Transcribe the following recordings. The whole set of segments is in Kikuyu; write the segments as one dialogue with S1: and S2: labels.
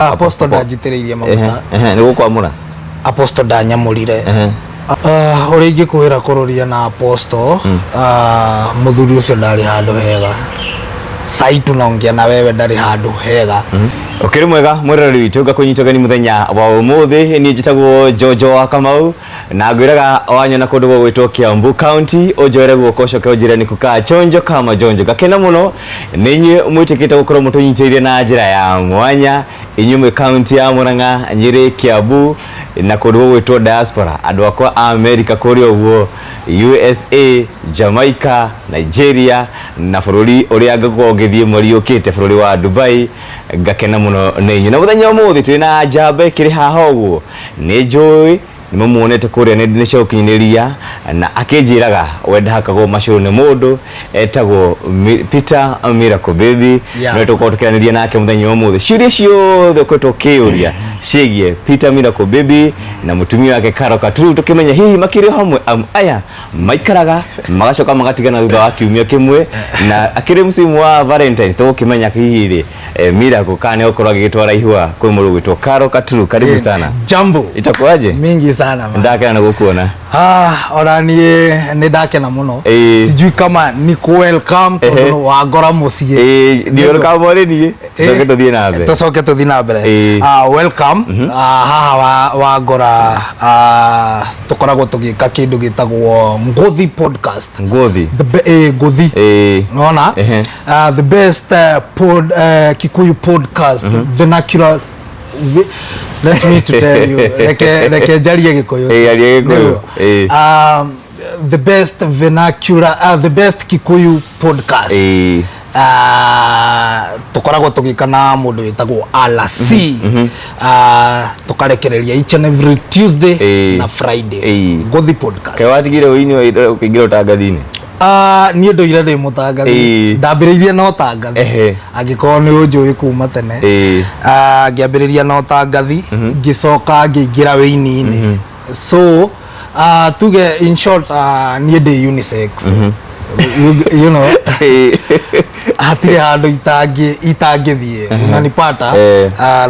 S1: Apostle ndanjitĩrĩirie maguta.
S2: Ehe, nĩ gũkwamũra.
S1: Apostle ndanyamũrire. Ũrĩa ingĩkwĩra kũrũria na Apostle, mũthuri ũcio ndarĩ handũ hega. Sai tunaongea na wewe ndarĩ handũ hega.
S2: Ũkĩrĩ mwega mwĩroreri witũ, ngakũnyita ũgeni mũthenya wa ũmũthĩ. Niĩ njĩtagwo Jojo wa Kamau na ngwĩraga wanyona kũndũ gũgwĩtwo Kiambu County ũnjoere guoko ũcoke ũnjĩre nĩ kukaa chonjo kama jonjo. Ngakena mũno nĩ inyuĩ mwĩtĩkĩte gũkorwo mũtũnyitĩrĩire na njĩra ya mwanya, inyuĩ mwĩ kaunti ya Murang'a, Nyĩrĩ, Kiambu na kũndũ gũgwĩtwo diaspora, andũ akwa a America kũrĩa ũguo USA, Jamaica, Nigeria na bũrũri ũrĩa ngũkorwo ngĩthiĩ mweri ũkĩte, bũrũri wa Dubai. Ngakena mũno nĩ inyuĩ. Na mũthenya ũmũthĩ twĩ na njamba ĩkĩrĩ haha ũguo, nĩ njũĩ nĩ mũmuonete kũrĩa nenda-inĩ cia ũkinyanĩria na akĩnjĩraga we ndahakagwo macũrũ nĩ mũndũ, etagwo Peter Miracle Baby. No tũkorwo tũkĩaranĩria nake mũthenya wa ũmũthĩ ciũria ciothe ũkoretwo ũkĩyũria ciĩgiĩ Peter Miracle Baby na mũtumia wake Carol Katuru, tũkĩmenya hihi makĩrĩ o hamwe, amu aya maikaraga magacoka magatigana thutha wa kiumia kĩmwe, na akĩrĩ msimu wa Valentines tũgũkĩmenya hihi rĩ Miracle kana nĩ gũkorwo agĩgĩtwara ihũa kwĩ mũndũ ũgwĩtwo Carol Katuru. Karibu sana.
S1: Jambo.
S2: Itakuwaje?
S1: Mingi sana, man.
S2: Ndakena nĩ gũkuona.
S1: Ah, ona niĩ nĩ ndakena mũno. Sijui kama ni ku welcome tondũ wangora mũciĩ.
S2: Ndiũĩ kamorĩ niĩ tũcoke tũthiĩ na mbere.
S1: Tũcoke tũthiĩ na mbere. Ah, welcome. Ah, haha wangora, tũkoragwo tũgĩka kĩndũ gĩtagwo Ngũthi Podcast.
S2: Ngũthi.
S1: Ngũthi. Nona? The best Kikuyu podcast, vernacular. Let me to tell you, reke njarie Gĩkũyũ.
S2: Aria Gĩkũyũ.
S1: Nĩguo. The best vernacular, the best Kikuyu podcast. Tũkoragwo tũgĩka na mũndũ wĩtagwo Alasi. Tũkarekereria each and every Tuesday na Friday. Ngũthi Podcast.
S2: Kaĩ watigire ũini ũkĩingĩra ũtangathi-inĩ?
S1: Niĩ ndũire ndĩ mũtangathi. Ndambĩrĩirie na ũtangathi. Angĩkorwo nĩ ũnjũĩ kuma tene. Ngĩambĩrĩria na ũtangathi, ngĩcoka ngĩingĩra wĩini-inĩ. So tuge in short, niĩ ndĩ unisex. You know, hatirĩ handũ itangĩthiĩ, unanipata?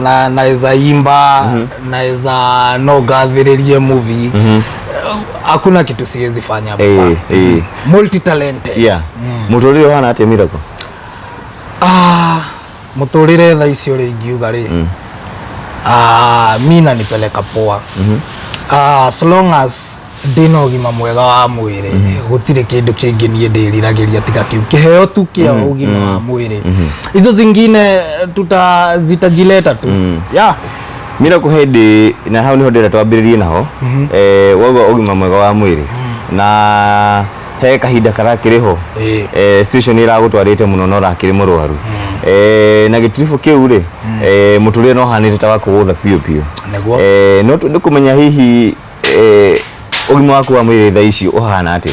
S1: Na naweza imba, naweza no ngathĩrĩrie movie. Hakuna kitu siwezi fanya hapa. Multi talented.
S2: Yeah. Mũtũrĩre ũhana atĩa, Miracle?
S1: Ah, mũtũrĩre thaa ici ũrĩa ingiuga rĩ, mi nanipeleka poa. As long as ndĩna ũgima mwega wa mwĩrĩ, gũtirĩ kĩndũ kĩngĩ niĩ ndĩriragĩria tiga kĩu kĩheo tu kĩa ũgima wa mwĩrĩ. Hizo zingine tuta zitajileta tu, yeah.
S2: Miracle, hĩndĩ na hau nĩho ndĩrenda twambĩrĩrie naho, wauga ũgima mwega wa mwĩrĩ na he kahinda karakĩrĩ ho, situation ĩragũtwarĩte mũno na ũrakĩrĩ mũrwaru, na gĩtiribũ kĩu rĩ, mũtũrĩre no hanĩte ta wa kũgũtha biũ biũ.
S1: Nĩguo.
S2: No twende kũmenya hihi ũgima waku wa mwĩrĩ thaa ici ũhana atĩa?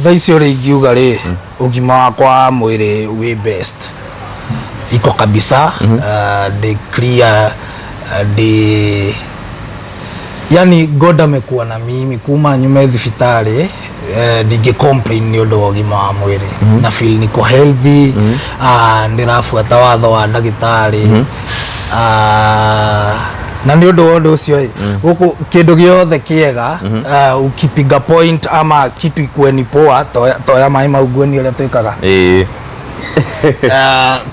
S1: Thaa ici ũrĩa ingiuga rĩ, ũgima wakwa wa mwĩrĩ wĩ best, iko kabisa. Ndĩ clear, ndĩ yani God amekuwa na mimi kuma nyume thibitarĩ. Ndingĩ complain nĩ ũndũ wa ũgima wa mwĩrĩ na feel niko healthy. Ndĩrabuata watho wa ndagĩtarĩ. Na nĩ ũndũ wa ũndũ ũcio ĩ, gũkũ kĩndũ gĩothe kĩega, ukipiga point ama kitu ikuwe ni poa, toya maĩ mau nguoni ũrĩa twĩkaga.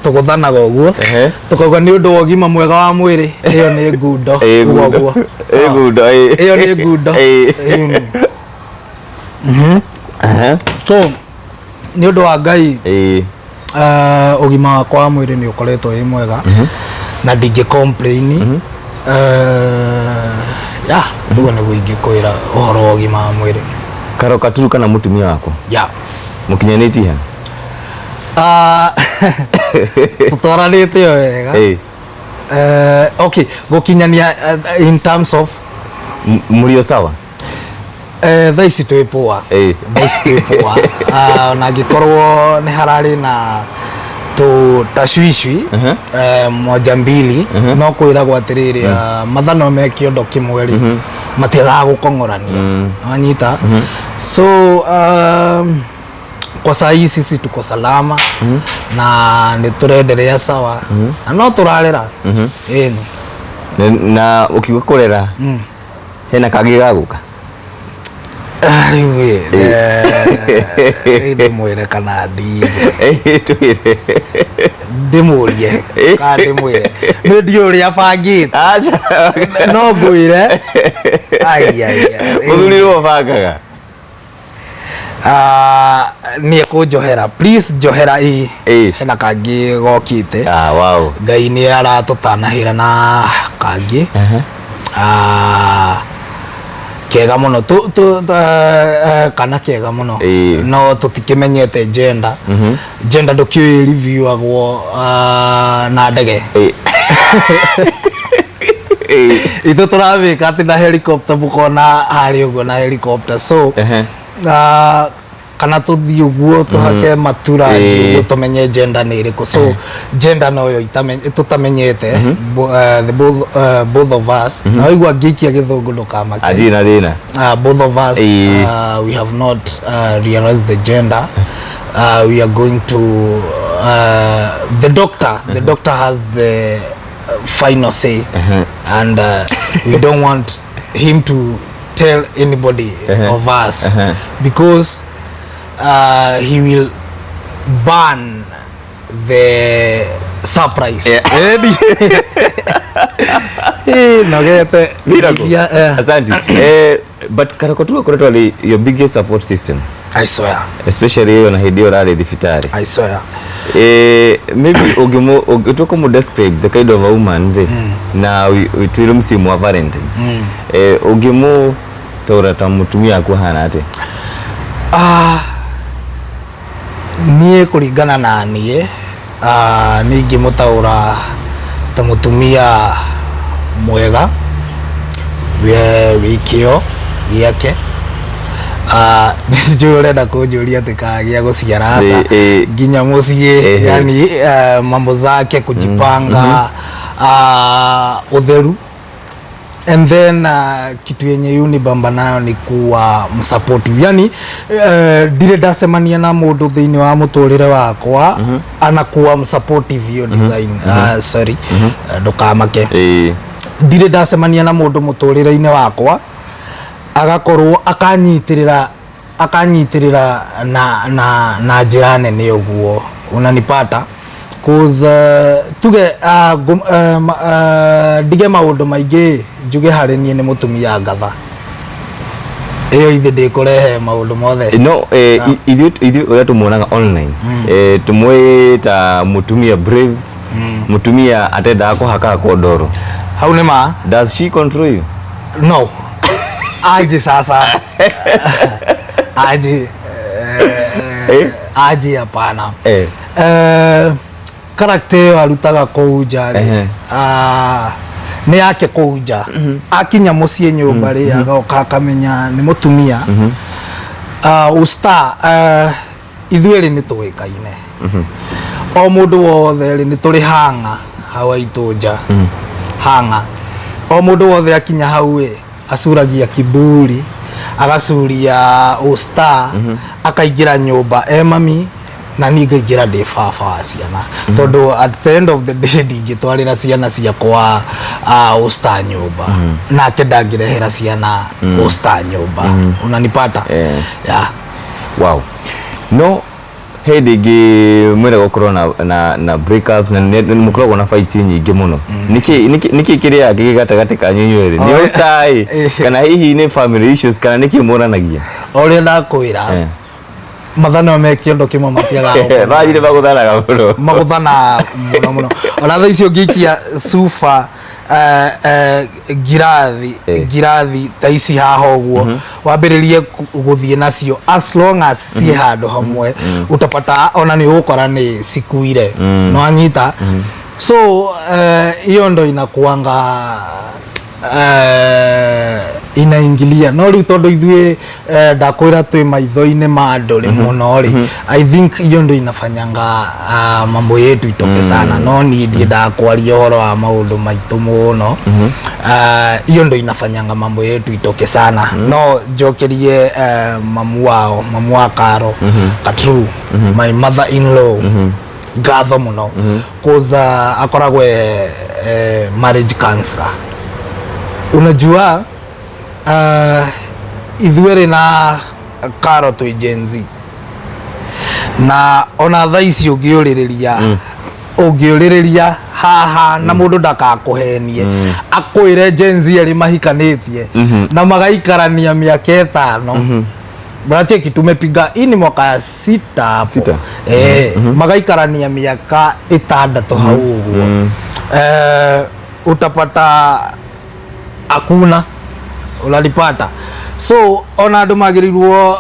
S1: Tũgũthanaga ũguo, tũkauga nĩ ũndũ wa ũgima mwega wa mwĩrĩ, ĩyo nĩ ngundo. Ũguo
S2: Ngundo.
S1: ũguo.
S2: Ĩĩ, ngundo, ĩĩ.
S1: Ĩyo nĩ ngundo. Ĩĩ. So nĩ ũndũ wa Ngai, ũgima wakwa wa mwĩrĩ nĩ ũkoretwo wĩ mwega na ndingĩ complain. Ya, ũguo nĩguo ingĩkwĩra ũhoro wa ũgima wa mwĩrĩ.
S2: Carol Katuru kana mũtumia wakwa mũkinyanĩtie ha?
S1: Tũtwaranĩte o wega. Okay, gũkinyania in terms of?
S2: Mũrio sawa?
S1: Thaa ici twĩ poa. Thaa ici twĩ poa. Na angĩkorwo nĩ hararĩ na tũ tashwishwi moja mbili, no kwĩragwo atĩrĩrĩ, mathano me kĩondo kĩmwe rĩ, matiagaga gũkong'orania, wanyita? So Kwa saa hii sisi tuko salama na nĩ tũrenderea sawa na no tũrarera ĩni.
S2: Na ũkiuga kũrera, hena kangĩ gagũka?
S1: Rĩu rĩ, rĩu ndĩmwĩre kana ndige?
S2: Twĩre.
S1: Ndĩmũrie kana ndĩmwĩre? Nĩ ndiũ ũrĩa bangĩte.
S2: Aca.
S1: No ngwĩre. Ai, ai, ai.
S2: Mũthuri nĩwe ũbangaga.
S1: Ah, nĩ ekũnjohera, please njohera ĩ. Hena kangĩ gokĩte.
S2: Ah, wow.
S1: Ngai nĩ aratũtanahĩra na kangĩ. Ah, kega mũno kana kega mũno. No tũtikĩmenyete gender. Gender ndũkĩũĩ reviewagwo na ndege. Itũ tũramĩka atĩ na helicopter, mũkona harĩa ũguo na helicopter, so kana tũthiĩ ũguo tũhake matura ũguo tũmenye gender nĩ ĩrĩkũ. So gender noyo tũtamenyete the both of us, na waigua ngĩikia gĩthũngũ ndũkamake.
S2: Atirĩ na thĩna.
S1: Both of us we have not realized the gender. We are going to the doctor. The doctor has the final say and we don't want him to tell anybody of us because he will ban the surprise. Nogete.
S2: Miracle.
S1: Yeah.
S2: Asante. But Karako tu akoretwo arĩ your biggest support system,
S1: I swear.
S2: Especially ĩyo na hĩndĩ ĩyo ũrarĩ thibitarĩ.
S1: I swear.
S2: Maybe ũngĩtua kũmũ describe the kind of a woman rĩ, na twĩrĩ msimu wa Valentines, ũngĩmũ taũra ta mũtumia waku ahana atĩa?
S1: Ah, niĩ kũringana na niĩ, nĩ ingĩmũtaũra ta mũtumia mwega wĩ kĩo gĩake. Nĩ njũĩ ũrenda kũnjũria atĩ kagĩa gũciara, aca. Nginya mũciĩ, yani mambo zake, kujipanga, ũtheru, and then kitu yenye yunibamba nayo ni kuwa msupportive. Yani ndirĩ ndacemania na mũndũ thĩinĩ wa mũtũrĩre wakwa anakuwa msupportive hiyo design. Sorry, ndũkamake. Ndirĩ ndacemania na mũndũ mũtũrĩre-inĩ wakwa agakorwo akanyitĩrĩra na njĩra nene ũguo, unanipata? 'Cause tuge ndige maũndũ maingĩ njuge harĩ niĩ nĩ mũtumia ngatha ĩyo ithe ndĩkũrehe maũndũ mothe.
S2: No ithuĩ ũrĩa tũmuonaga online, tũmũĩ ta mũtumia brave, mũtumia atendaga kũhaka kondoro.
S1: Hau nĩ ma.
S2: Does she control you?
S1: No, aje sasa, aje? Aje, hapana. Character ĩyo arutaga kũu nja rĩ, nĩ yake kũu nja. Akinya mũciĩ nyũmba rĩ, agoka akamenya nĩ mũtumia. Usta ithuĩ rĩ nĩ tũĩkaine, o mũndũ wothe rĩ nĩ tũrĩ hanga hau haitũ nja hanga. O mũndũ wothe akinya hau ĩ acuragia kiburi, agacuria usta, akaingĩra nyũmba e mami na niĩ ngaingĩra ndĩ baba wa ciana, tondũ at the end of the day ndingĩtwarĩra ciana ciakwa usta nyũmba, nake ndangĩrehera ciana usta nyũmba, unanipata? Yeah.
S2: Wow. No hĩndĩ ĩngĩ mwĩra gũkorwo na breakups na nĩ mũkoragwo na fights nyingĩ mũno. Nĩkĩ kĩrĩa gĩ gatagatĩ kanyu inyuĩ erĩ? Nĩ
S1: Oh,
S2: ũsta ĩ, kana hihi nĩ family issues, kana nĩkĩ mũranagia?
S1: O ũrĩa ndakwĩra, mathano me kĩondo kĩmwe matiagaga gũkũrana.
S2: Manji nĩ magũthanaga mũno.
S1: Magũthana mũno mũno. Ona thaa icio ũngĩikia cuba, ngirathi, ngirathi ta ici haha ũguo, wambĩrĩrie gũthiĩ nacio, as long as ciĩ handũ hamwe, utapata ona nĩ ũgũkora nĩ cikuire. No anyita, so hiyo ndo inakuanga. Inaingilia, no rĩu tondũ ithuĩ ndakwĩra twĩ maitho-inĩ ma andũ rĩ mũno rĩ, I think hiyo ndio inafanyanga mambo yetu itoke sana. No niĩ ndiendaga kwaria ũhoro wa maũndũ maitũ mũno. Hiyo ndio inafanyanga mambo yetu itoke sana. No njokerie mamu wao, mamu wa Karo Katru, my mother in law, ngatho mũno, cause akoragwo marriage counselor. Unajua ithuerĩ na Karo twĩ Gen Z, na ona thaa ici ũngĩũrĩrĩria haha na mũndũ ndakakũhenie akwĩre Gen Z arĩ mahikanĩtie na magaikarania mĩaka 5. Unacheki tumepiga, hii ni mwaka ya 6 hapo.
S2: 6.
S1: Magaikarania mĩaka 6 hau ũguo, utapata hakuna, unalipata. So ona andũ magĩrĩirwo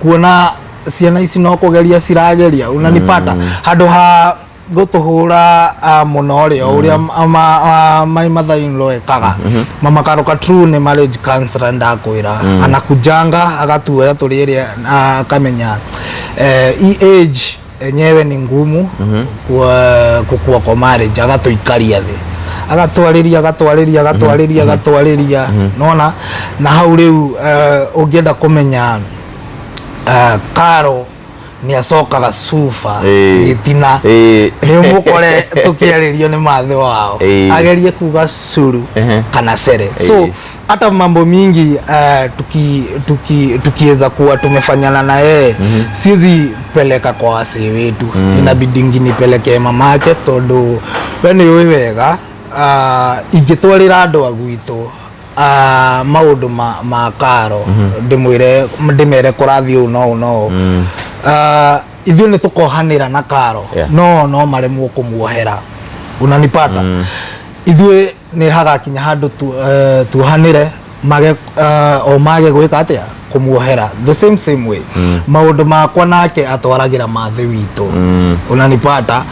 S1: kuona ciana ici no kũgeria cirageria, unanipata, handũ ha gũtũhũra mũno rĩ, o ũrĩa my mother in law ekaga. Mama Karo Katru nĩ marriage counselor, ndakwĩra. Anakujanga agatuoya tũrĩ ĩrĩa akamenya hii age enyewe ni ngumu kukua kwa marriage, agatũikaria thĩ, agatwarĩria, agatwarĩria, agatwarĩria, agatwarĩria, nona na hau rĩu ũngĩenda kũmenya Karo nĩ acokaga cuba gĩtina, nĩ ũmũkore tũkĩarĩrio nĩ mathĩ wao, agerie kuga curu kana cere. So hata mambo mingi tukiweza kuwa tumefanyana na yeye, siwezi peleka kwa wasee wetu, inabidingi nipeleke mamake, tondu we nĩ ũĩ wega ingĩtwarĩra andũ a gwitũ maũndũ ma Karo, ndĩmwĩre, ndĩmere kũrathiĩ ũũ no ũũ no ũũ, ithuĩ nĩ tũkohanĩra na Karo, no maremwo kũmuohera, unanipata? Ithuĩ nĩ hagakinya handũ tuohanĩre, mage o mage gwĩka atĩa, kũmuohera. The same same way maũndũ makwa nake atwaragĩra mathĩ witũ, unanipata?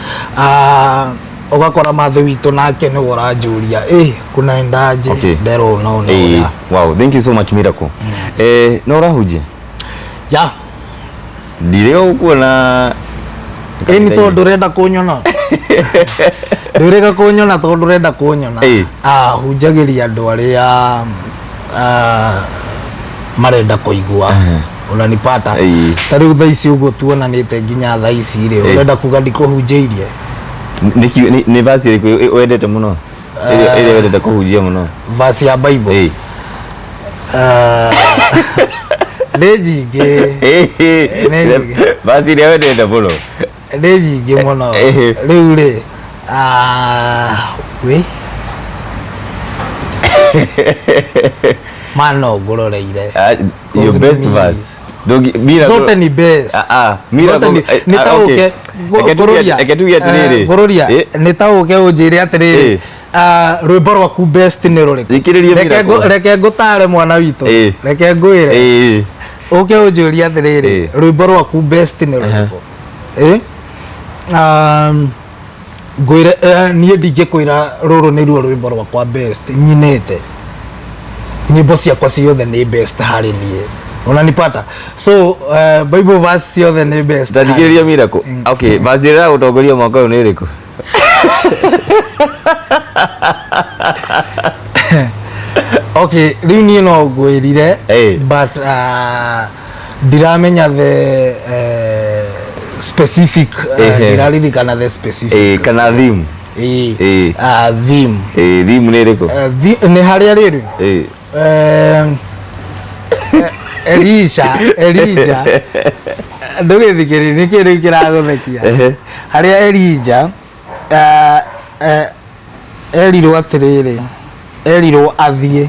S1: Ũgakora mathĩ witũ nake nĩwe ũranjũria, kunaendaje? Nderwo no no.
S2: Wow, thank you so much, Miracle. No ũrahunjia?
S1: Ya.
S2: Ndirĩ ũkuona.
S1: Ĩ, nĩ tondũ ndũrenda kũnyona, ndũrega kũnyona tondũ ndũrenda kũnyona. Hunjagĩria andũ arĩa marenda kũigua, unanipata? Ta rĩu thaa ici ũguo tuonanĩte nginya thaa ici rĩ, ũrenda kuga ndikũhunjĩirie?
S2: Nĩ verse ĩrĩkũ wendete mũno? Ĩrĩa wendete kũhunjia mũno?
S1: Verse ya Bible? Nĩ nyingĩ. Nĩ nyingĩ.
S2: Verse ĩrĩa wendete mũno.
S1: Nĩ nyingĩ mũno. Rĩu rĩ, wĩ ma no ngũroreire.
S2: Your
S1: Cause
S2: best
S1: ni
S2: verse. Miracle.
S1: Zote ni best.
S2: Miracle.
S1: Zote ni ta ũke ngũrũria.
S2: Reke tuge atĩrĩrĩ.
S1: Ngũrũria, nĩ ta ũke ũnjĩre atĩrĩrĩ, rwĩmbo rwaku best nĩ rũrĩkũ?
S2: Thikĩrĩria,
S1: Reke
S2: Miracle.
S1: Reke ngũtare, mwana witũ. Reke ngwĩre, ũke ũnjũrie atĩrĩrĩ, rwĩmbo rwaku best nĩ rũrĩkũ? Ngwĩre, niĩ ndingĩkwĩra rũrũ nĩruo rwĩmbo rwakwa best nyinĩte. Nyĩmbo ciakwa ciothe nĩ best harĩ niĩ, unanipata? So Bible verse ciothe nĩ best harĩ
S2: Ndathikĩrĩria, Miracle. Okay, verse ĩrĩa ĩragũtongoria mwaka ũyũ nĩ ĩrĩkũ?
S1: Okay, rĩu niĩ no ngwĩrire, but ndiramenya the specific, ndiraririkana the specific.
S2: Kana theme.
S1: Theme.
S2: Theme nĩ ĩrĩkũ?
S1: Nĩ harĩa rĩrĩ, Elisha, Elijah, ndũgĩthikĩrĩrie nĩkĩ rĩu kĩragũthekia? Harĩa Elijah erirwo atĩrĩrĩ, erirwo athiĩ.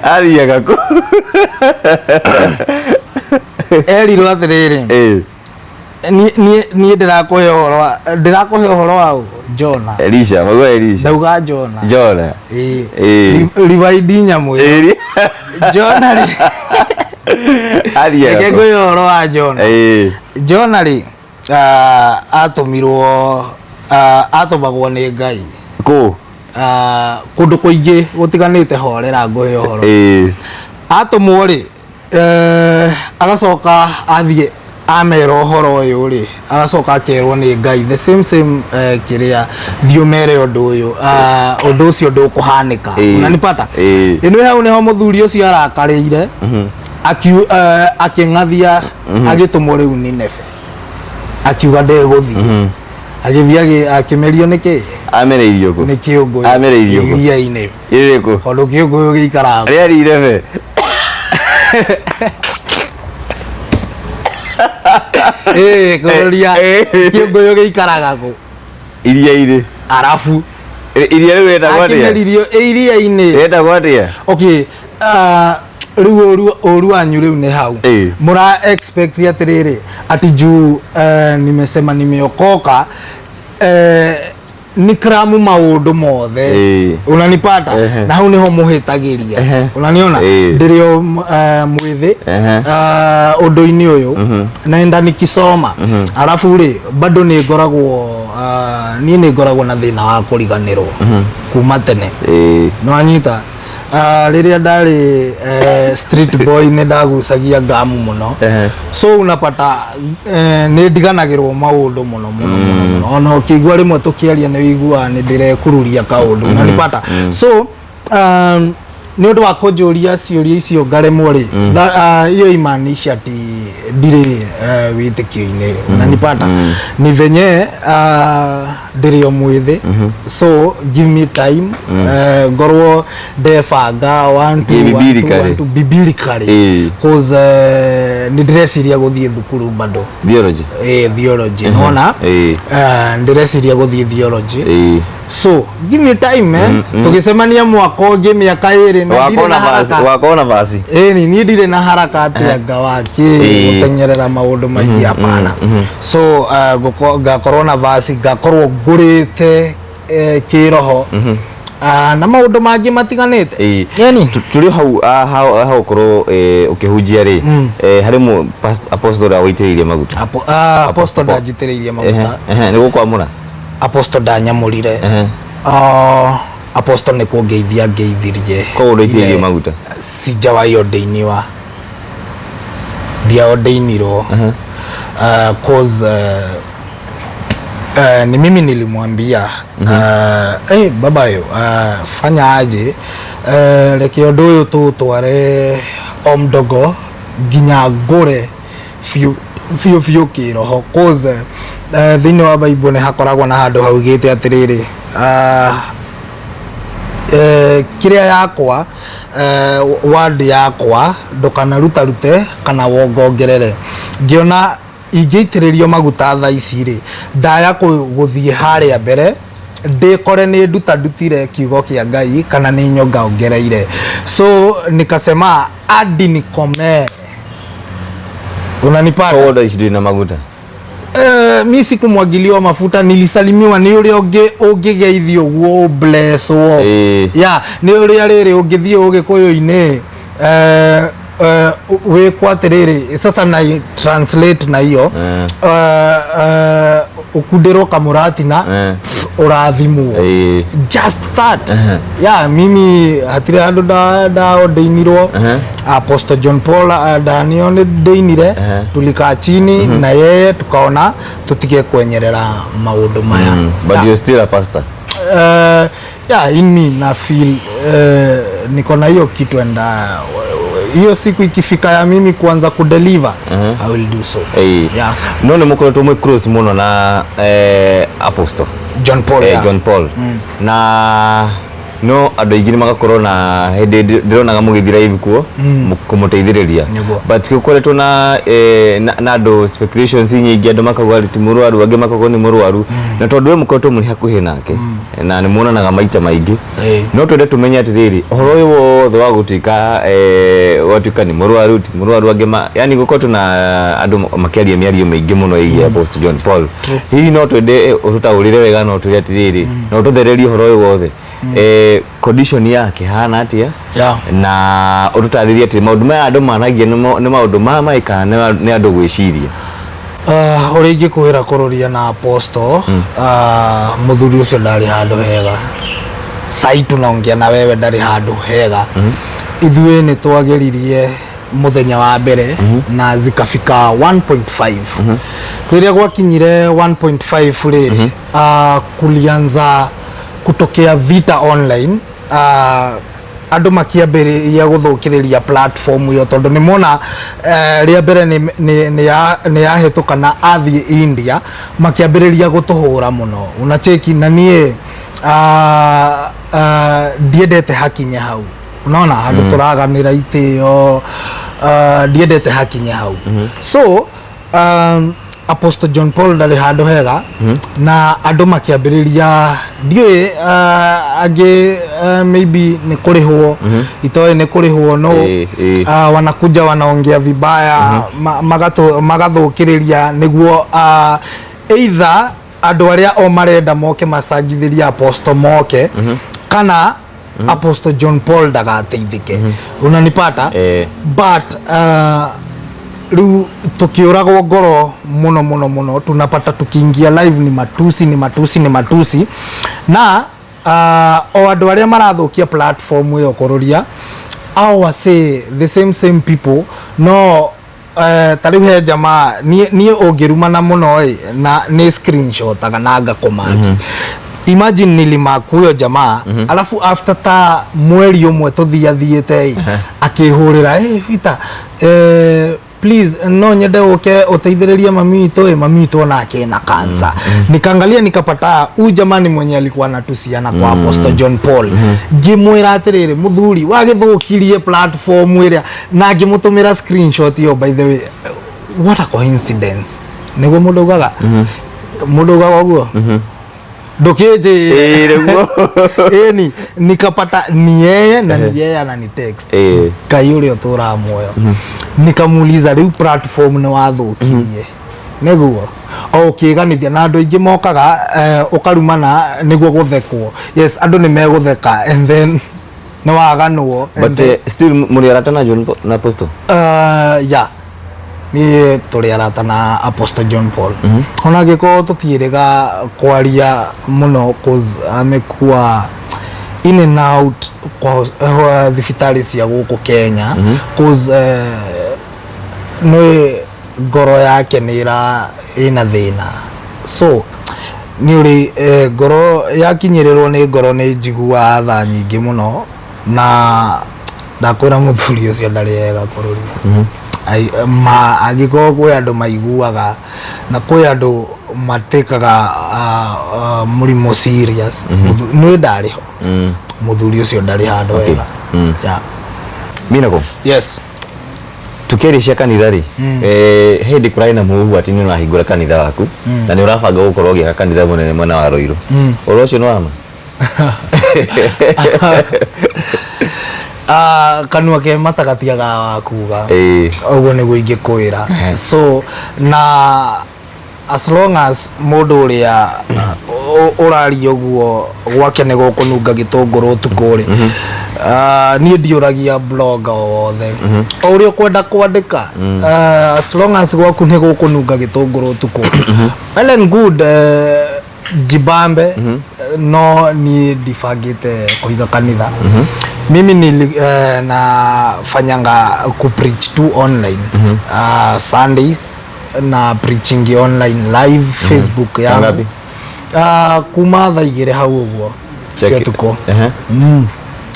S2: Athiaga kũ?
S1: Erirwo atĩrĩrĩ, niĩ ndĩrakũhe ũhoro wa Jona.
S2: Elisha, maguo Elisha.
S1: Ndauga Jona.
S2: Jona.
S1: Ĩĩ. Rivaidi nyamũ ĩyo. Jona rĩ,
S2: Athiaga
S1: reke
S2: kũ?
S1: ngwĩre ũhoro wa Jona. Jona rĩ, atũmirwo Atũmagwo nĩ Ngai.
S2: Kũ?
S1: Kũndũ kũingĩ gũtiganĩte, horera ngũhe ũhoro. Atũmwo rĩ, agacoka athiĩ amera ũhoro ũyũ rĩ, agacoka akerwo nĩ Ngai the same same, kĩrĩa thiĩ ũmere ũndũ ũyũ, ũndũ ũcio ndũkũhanĩka. Unanipata?
S2: Ĩĩ.
S1: Ĩno hau nĩho mũthuri ũcio arakarĩire, akĩng'athia, agĩtũmwo rĩu Nineve, akiuga ndegũthiĩ, agĩthiĩ akĩmerio nĩ kĩ?
S2: Amereirio kũ?
S1: Nĩ kĩũngũyũ.
S2: Amereirio kũ?
S1: Iria-inĩ.
S2: Ĩrĩkũ?
S1: Tondũ kĩũngũyũ gĩikaraga
S2: Rĩarĩ irebe.
S1: Ĩĩ, kũrũria kĩũngũyũ gĩikaraga kũ?
S2: Iria-inĩ.
S1: Arabu.
S2: Iria rĩu rĩtagwo atĩa?
S1: Akĩmeririo iria-inĩ.
S2: Rĩtagwo atĩa?
S1: Okay, rĩu ũru wanyu rĩu nĩ hau. Mũra expect atĩrĩrĩ, ati juu nimesema nimeokoka, ni kramu maũndũ mothe. Unanipata? Na hau niho mũhĩtagĩria. Unaniona? Ndĩrĩ o mwĩthĩ ũndũ-inĩ ũyũ, naenda nikisoma, arabu rĩ, bado nĩ ngoragwo, niĩ nĩ ngoragwo na thĩna wa kũriganĩrwo kuma tene. Nĩwanyita? Rĩrĩa ndarĩ street boy, nĩ ndagucagia ngamu mũno. So unapata nĩ ndiganagĩrwo maũndũ mũno mũno mũno mũno. Ona ũkĩigua rĩmwe tũkĩaria, nĩ ũiguaga nĩ ndĩrekururia kaũndũ. Unanipata? So nĩ ũndũ wa kũnjũria ciũria icio ngaremwo rĩ, hiyo imaanisha ati ndirĩ wĩtĩkio-inĩ. Unanipata? Ni venye ndĩrĩ o mwĩthĩ, so give me time, ngorwo ndebanga one two one two,
S2: Biblically.
S1: one two, biblically. Cause nĩ ndĩreciria gũthiĩ thukuru bado.
S2: Theology.
S1: Theology, nona? Ndĩreciria gũthiĩ theology. So give me time, man. Tũgĩcemania mwaka ũngĩ, mĩaka 2, na ndirĩ
S2: Wakona
S1: na
S2: basi,
S1: haraka.
S2: wakona basi.
S1: Ĩni niĩ ndirĩ na haraka atĩ anga waki gũteng'erera maũndũ maingĩ, hapana. So ngakorwo na vasi, ngakorwo ngũrĩte kĩroho na maũndũ mangĩ matiganĩte. Yani.
S2: Tũrĩ hau, hau ũkorwo ũkĩhunjia rĩ, harĩ apostle ũrĩa wĩitĩrĩirie maguta?
S1: Apostle ndanjitĩrĩirie maguta.
S2: Ehe, nĩ gũkwamũra.
S1: Apostle ndanyamũrire. Apostle nĩ kũngeithia ngeithirie.
S2: Koguo ndũitĩrĩirio maguta?
S1: Sijawahi ordainiwa, ndiaordainirwo, cause ni mimi nilimwambia, hey, baba yo, fanya aje, reke ũndũ ũyũ tũtware o mdogo nginya ngũre biũ biũ biũ kĩroho, cause thĩinĩ wa Bible nĩ hakoragwo na handũ haugĩte atĩrĩrĩ, kĩrĩa yakwa, word yakwa ndũkanarutarute kana wongongerere. Ngĩona ingĩitĩrĩrio maguta thaa ici rĩ, ndaya gũthiĩ harĩa mbere ndĩkore nĩ nduta ndutire kiugo kĩa Ngai kana nĩ nyonga ongereire. So nikasema hadi nikomee. Unanipata?
S2: Koguo thaa ici ndũrĩ na maguta?
S1: Mi sikumwagiliwa mafuta, nilisalimiwa. Nĩ ũrĩa ũngĩgeithio ũguo, ũblesswo. Ya nĩ ũrĩa rĩrĩ ũngĩthiĩ ũgĩkũyũ-inĩ, wĩkwo atĩrĩrĩ, sasa na translate na hiyo, ũkundĩrwo kamũratina, ũrathimwo. Just that. Yeah, mimi hatirĩ handũ ndaordainirwo. Apostle John Paul ndanio nĩ ndeinire. Tulikaa chini na yeye, tukaona tutige kwenyerera maũndũ maya.
S2: But you're still a pastor.
S1: Yeah, in me na feel niko na hiyo kitu, and hiyo siku ikifika ya mimi kuanza kudeliver, I will do so. Yeah.
S2: No nĩ mũkoretwo mwĩ close mũno na apostle
S1: John Paul.
S2: John Paul, na no andũ aingĩ nĩ magakorwo na hĩndĩ ndĩronaga mũgĩthiĩ live kuo kũmũteithĩrĩria. But gũkoretwo na, na andũ speculations nyingĩ, andũ makauga ti mũrwaru, angĩ makauga nĩ mũrwaru, na tondũ we mũkoretwo mũrĩ hakuhĩ nake na nĩ muonanaga maita maingĩ, no twende tũmenye atĩrĩrĩ, ũhoro ũyũ wothe wa gũtuĩka watuĩka nĩ mũrwaru, ti mũrwaru, angĩ yani gũkoretwo na andũ makĩaria mĩario mĩingĩ mũno ĩgiĩ Apostle John Paul. Hihi no twende ũtũtaũrĩre wega, no twĩre atĩrĩrĩ, no tũthererie ũhoro ũyũ wothe, condition yake hana atĩa, na ũtũtarĩrie atĩ maũndũ maya andũ maragia nĩ maũndũ ma maĩ kana nĩ andũ gwĩciria?
S1: Ũrĩa ingĩkwĩra kũrũria na apostle, mũthuri ũcio ndarĩ handũ hega. Sai tunaongea na wewe ndarĩ handũ hega. Ithuĩ nĩ twageririe mũthenya wa mbere na zikafika 1.5. Rĩrĩa gwakinyire 1.5 rĩ, kulianza kutokea vita online, andũ makiambĩrĩria gũthũkĩrĩria platform ĩyo tondũ nĩ mona rĩa mbere nĩ yahĩtũka na athiĩ India, makĩambĩrĩria gũtũhũra mũno, unacheki. Na niĩ ndiendete hakinye hau, unaona, handũ tũraganĩra itĩo, ndiendete hakinye hau. So Apostle John Paul ndarĩ handũ hega na andũ makĩambĩrĩria, ndiũĩ, angĩ maybe nĩ kũrĩhwo, itoĩ nĩ kũrĩhwo no wanakuja wanaongea vibaya, magathũkĩrĩria nĩguo either andũ arĩa o marenda moke macangithĩrie apostle moke kana Apostle John Paul ndagateithĩke, unanipata? But rĩu tukiũragwo ngoro mũno mũno mũno, tunapata tukiingia live ni matusi, ni matusi, ni matusi, na o andũ arĩa marathũkia platform ĩyo kũrũria au wase, the same same people no ta rĩu he jamaa niĩ ũngĩrumana mũno ĩ na nĩ screenshotaga na ngakũmaki. Imagine nilimark huyo jamaa, alafu after ta mweri ũmwe tũthiathiĩte ĩ, akĩhũrĩra, "Hey, Peter, please no nyende ũke ũteithĩrĩrie mami witũ ĩ, mami witũ onake ena cancer." Nikaangalia nikapata huyu jamaa ni mwenye alikuwa anatusiana kwa Apostle John Paul. Ngĩmwĩra atĩrĩrĩ, mũthuri wagĩthũkirie platform ĩrĩa, na ngĩmũtũmĩra screenshot ĩyo. By the way, what a coincidence, nĩguo mũndũ augaga, mũndũ augaga ũguo ndũkĩnjĩre.
S2: Ĩĩ, nĩguo.
S1: Ĩni nikapata ni yeye na ni yeye anani text. Ngai ũrĩa ũtũraga muoyo, nikamuuliza, rĩu platform nĩ wathũkirie nĩguo o ũkĩganithia na andũ aingĩ mokaga, ũkarumana nĩguo gũthekwo. Yes, andũ nĩ megũtheka and then nĩ waganwo and
S2: But
S1: then,
S2: still mũrĩ arata na John na Apostle?
S1: Yeah, niĩ tũrĩ arata na Apostle John Paul, ona angĩkorwo tũtiĩrĩga kwaria mũno, cause amekuwa in and out kwa thibitarĩ cia gũkũ Kenya, cause nĩ ngoro yake nĩ ĩra ĩna thĩna. So nĩ ũrĩ ngoro yakinyĩrĩrwo nĩ ngoro nĩ njiguaga tha nyingĩ mũno, na ndakwĩra mũthuri ũcio ndarĩ ega kũrũria. Ma angĩkorwo kwĩ andũ maiguaga na kwĩ andũ matĩkaga mũrimũ serious, nĩ ndarĩ ho. Mũthuri ũcio ndarĩ handũ hega. Yeah.
S2: Minako.
S1: Yes.
S2: Tukĩaria cia kanitha rĩ, hĩndĩ kũrarĩ na mũhuhu atĩ nĩ ũrahingũra kanitha waku na nĩ ũrabanga gũkorwo ũgĩaka kanitha mũnene mwena wa Rũirũ. Ũhoro ũcio nĩ wama?
S1: Kanua ke mata gatiagaga wa kuga. Ũguo nĩguo ingĩkwĩra. So na as long as mũndũ ũrĩa ũraria ũguo gwake nĩ gũkũnunga gĩtũngũrũ ũtukũ rĩ, niĩ ndiũragia blogger o wothe o ũrĩa ũkwenda kwandĩka, as long as gwaku nĩ gũkũnunga gĩtũngũrũ ũtukũ, well and good, jibambe. No niĩ ndibangĩte kũiga kanitha. Mimi nili, nafanyanga kupreach tu online, Sundays na preaching online live Facebook yangu.
S2: Ngapi?
S1: Kuma thaa 2 hau ũguo cia ũtukũ.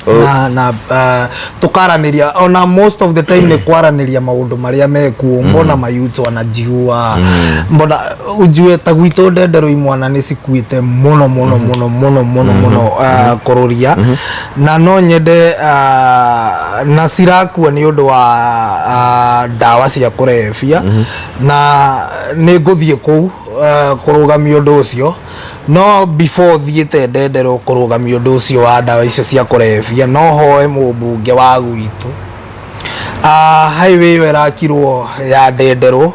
S2: Oh.
S1: Na tukaranĩria, ona most of the time nĩ kwaranĩria maũndũ marĩa mekuo, mbona mayouth wanajiua, mbona ujue ta gwitũ ndenderũ imwana nĩ cikuĩte mũno mũno mũno mũno mũno mũno, kũrũria na no nyende, na cirakua nĩ ũndũ wa ndawa cia kũrebia, na nĩ ngũthiĩ kũu kũrũgamia ũndũ ũcio. No before thiĩte ndenderwo kũrũgamia ũndũ ũcio wa ndawa icio cia kũrebia, no hoe mũmbunge wa gwitũ, highway ĩyo ĩrakirwo ya ndenderwo,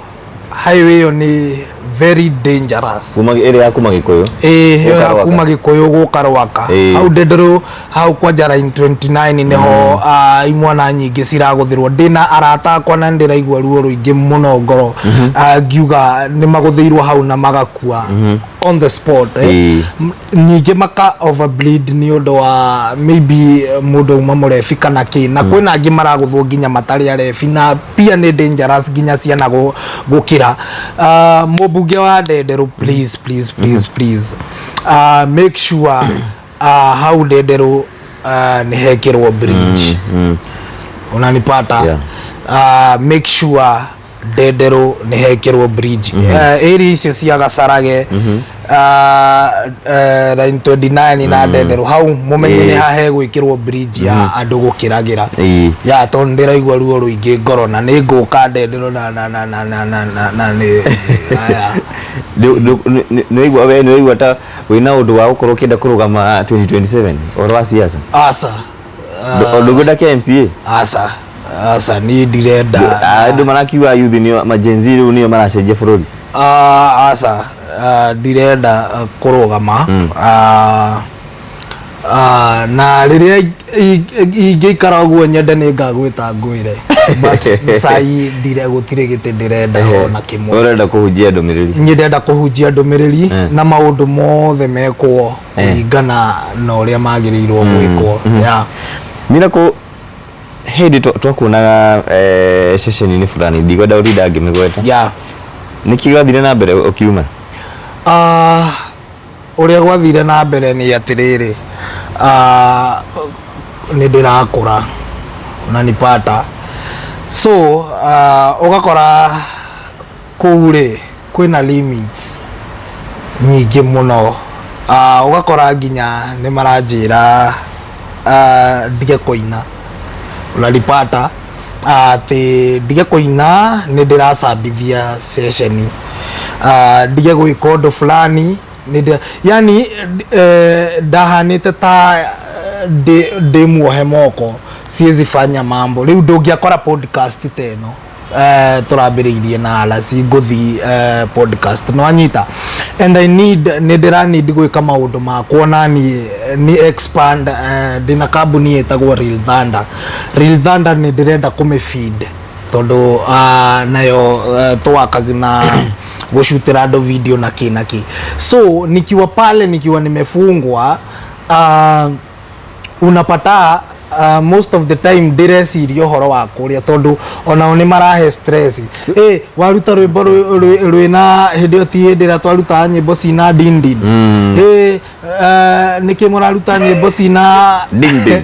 S1: highway ĩyo nĩ Very dangerous.
S2: Kuma ĩrĩa ya kuma Gĩkũyũ.
S1: Ĩĩ, ĩyo
S2: Gũka
S1: ya
S2: Rwaka.
S1: kuma Gĩkũyũ gũka Rwaka. Hau Ndenderũ, hau kwanja line 29 nĩho imwana nyingĩ ciragũthĩrwo. Ndĩna arata akwa na nĩndĩraigua ruo rũingĩ mũno ngoro, ngiuga nĩ magũthĩirwo hau na magakua on the spot, eh. Ningĩ maka overbleed nĩ ũndũ wa maybe mũndũ auma mũrebi kana kĩ, na kwĩna angĩ maragũthwo nginya matarĩ arebi, na pia nĩ dangerous nginya ciana gũkĩra. Mũmbunge wa Ndenderũ, please, please, please, please, make sure hau Ndenderũ nĩ hekĩrwo bridge. Unanipata?
S2: Yeah.
S1: Make sure Ndenderũ nĩ hekĩrwo bridge. Area icio cia Gacarage, line 29 na Ndenderũ hau, mũmenye nĩ ha hegwĩkĩrwo bridge ya andũ gũkĩragĩra. Ya, tondũ ndĩraigua ruo rũingĩ ngoro na nĩ ngũka Ndenderũ na nĩ aya.
S2: Nĩ we nĩ waigua ta wĩna ũndũ wa gũkorwo ũkĩenda kũrũgama 2027 ũhoro wa siasa?
S1: Aca.
S2: Ndũngĩenda kĩa MCA?
S1: Aca, aca, niĩ ndirenda.
S2: Andũ marakiuga youth nĩo ma Gen Z rĩu nĩo maracenjia bũrũri.
S1: Aca, ndirenda kũrũgama. Na rĩrĩa ingĩikara ũguo nyende, nĩ ngagwĩta ngwĩre, but cai ndire, gũtirĩ gĩtĩ ndĩrenda ona kĩmwe.
S2: Ũrenda kũhunjia ndũmĩrĩri.
S1: Nyendenda kũhunjia ndũmĩrĩri na maũndũ mothe mekwo kũringana na ũrĩa magĩrĩirwo gwĩkwo, yeah.
S2: Miracle, hĩndĩ twakuonaga ceceni-inĩ fulani, ndikwenda gũtinda ngĩmĩgweta. Nĩkĩ gĩathire na mbere ũkiuma?
S1: Ũrĩa gwathire na mbere nĩ atĩrĩrĩ, nĩ ndĩrakũra, unanipata? So ũgakora kũu rĩ kwĩna limits nyingĩ mũno. Ũgakora nginya nĩ maranjĩra ndige kũina, unanipata? Atĩ ndige kũina, nĩ ndĩracambithia ceceni, ndige gwĩka ũndũ fulani, yani ndahanĩte ta ndĩ muohe moko, siwezi fanya mambo. Rĩu ndũngĩakora podcast ta ĩno tũrambĩrĩirie na Alaci ngũthi podcast no anyita, and I need, nĩ ndĩra need gwĩka maũndũ makwa na niĩ nĩ expand. Ndĩna kambuni ĩtagwo Real Thunder. Real Thunder nĩ ndĩrenda kũmĩ feed tondũ nayo twakaga na gũcutĩra andũ video na kĩ na kĩ. So nikiwa pale, nikiwa nimefungwa, unapata most of the time ndĩreciria ũhoro wa kũrĩa, tondũ onao nĩ marahe stress. Waruta rwĩmbo rwĩna hĩndĩ ĩyo, ti hĩndĩ ĩrĩa twarutaga nyĩmbo cina dindin. Nĩkĩ mũraruta nyĩmbo cina
S2: Ding ding.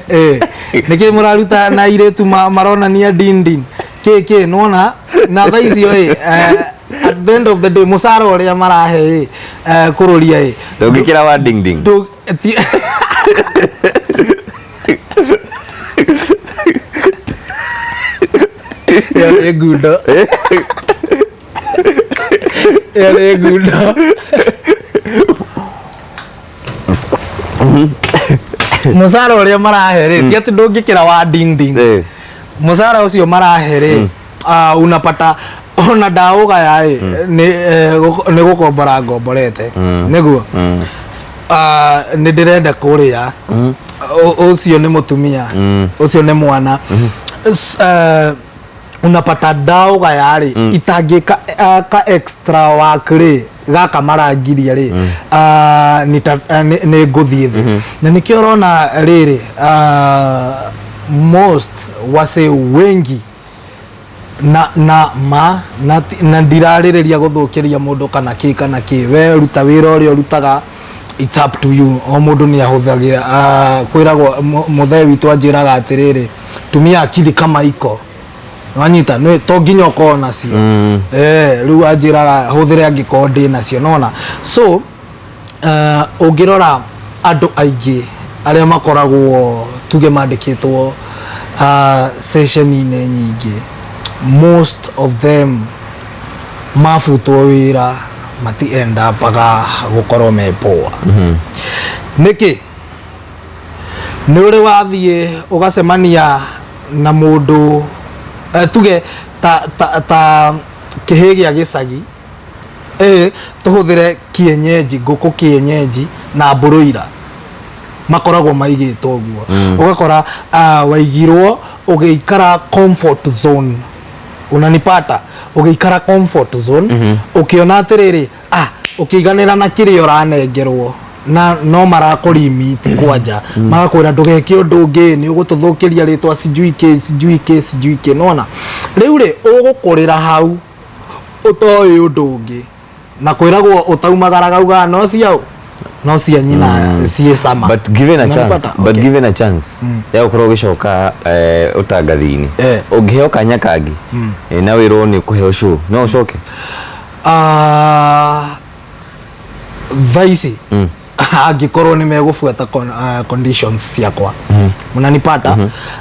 S1: Nĩkĩ mũraruta na airĩtu maronania dindin kĩ kĩ nona na thaa icio ĩ, at the end of the day mũcara ũrĩa marahe ĩ, kũrũria ĩ,
S2: Ndũngĩkĩra wa ding ding.
S1: Ĩyo nĩ ngundo, ĩyo nĩ ngundo. Mũcara ũrĩa marahe rĩ, ti atĩ ndũngĩkĩra wa ding ding. Mũcara ũcio marahe rĩ, unapata ona ndaũgaya ĩ, nĩ gũkombora ngomborete nĩguo. Nĩ ndĩrenda kũrĩa. Ũcio nĩ mũtumia, ũcio nĩ mwana. Unapata ndaũgaya rĩ, itangĩka ka extra work rĩ, gaka marangiria rĩ, nĩ ngũthiĩ thĩ, na nĩkĩo ũrona rĩrĩ, most wase wengi na ma na ndirarĩrĩria gũthũkĩria mũndũ kana kĩ kana kĩ. We ruta wĩra ũrĩa ũrutaga, it's up to you. O mũndũ nĩ ahũthagĩra, kwĩragwo mũthee witũ anjĩraga atĩrĩrĩ, tumia akili kama iko wanyita nĩ to nginya ũkorwo nacio. Rĩu anjĩraga hũthĩre angĩkorwo ndĩ nacio, nona. So ũngĩrora andũ aingĩ arĩa makoragwo tuge mandĩkĩtwo session-inĩ nyingĩ, most of them mabutwo wĩra mati end upaga gũkorwo me poa. Nĩkĩ? Nĩ ũrĩ wathiĩ ũgacemania na mũndũ, tuge ta kĩhĩ gĩa gĩcagi. Tũhũthĩre kienyeji, ngũkũ kienyeji na broiler makoragwo maigĩtwo ũguo. Ũgakora waigirwo ũgĩikara comfort zone, unanipata? Ũgĩikara comfort zone, ũkĩona atĩrĩrĩ, ũkĩiganĩra na kĩrĩa ũranengerwo, na no marakũrimiti kwanja, magakwĩra ndũgeke ũndũ ũngĩ, nĩ ũgũtũthũkĩria rĩtwa, sijui kĩ, sijui kĩ, sijui kĩ. Nona rĩu rĩ, ũgũkũrĩra hau ũtoĩ ũndũ ũngĩ, na kwĩragwo ũtaumagaraga ugaga no ciao, no cia nyina ciĩ cama.
S2: But given a chance,
S1: Unanipata?
S2: but given a chance ya gũkorwo ũgĩcoka ũtangathi-inĩ, ũngĩheo kanya kangĩ na wĩrwo nĩ ũkũheo show, no ũcoke?
S1: Ah, thaa ici angĩkorwo nĩ megũbuata conditions ciakwa, mnanipata?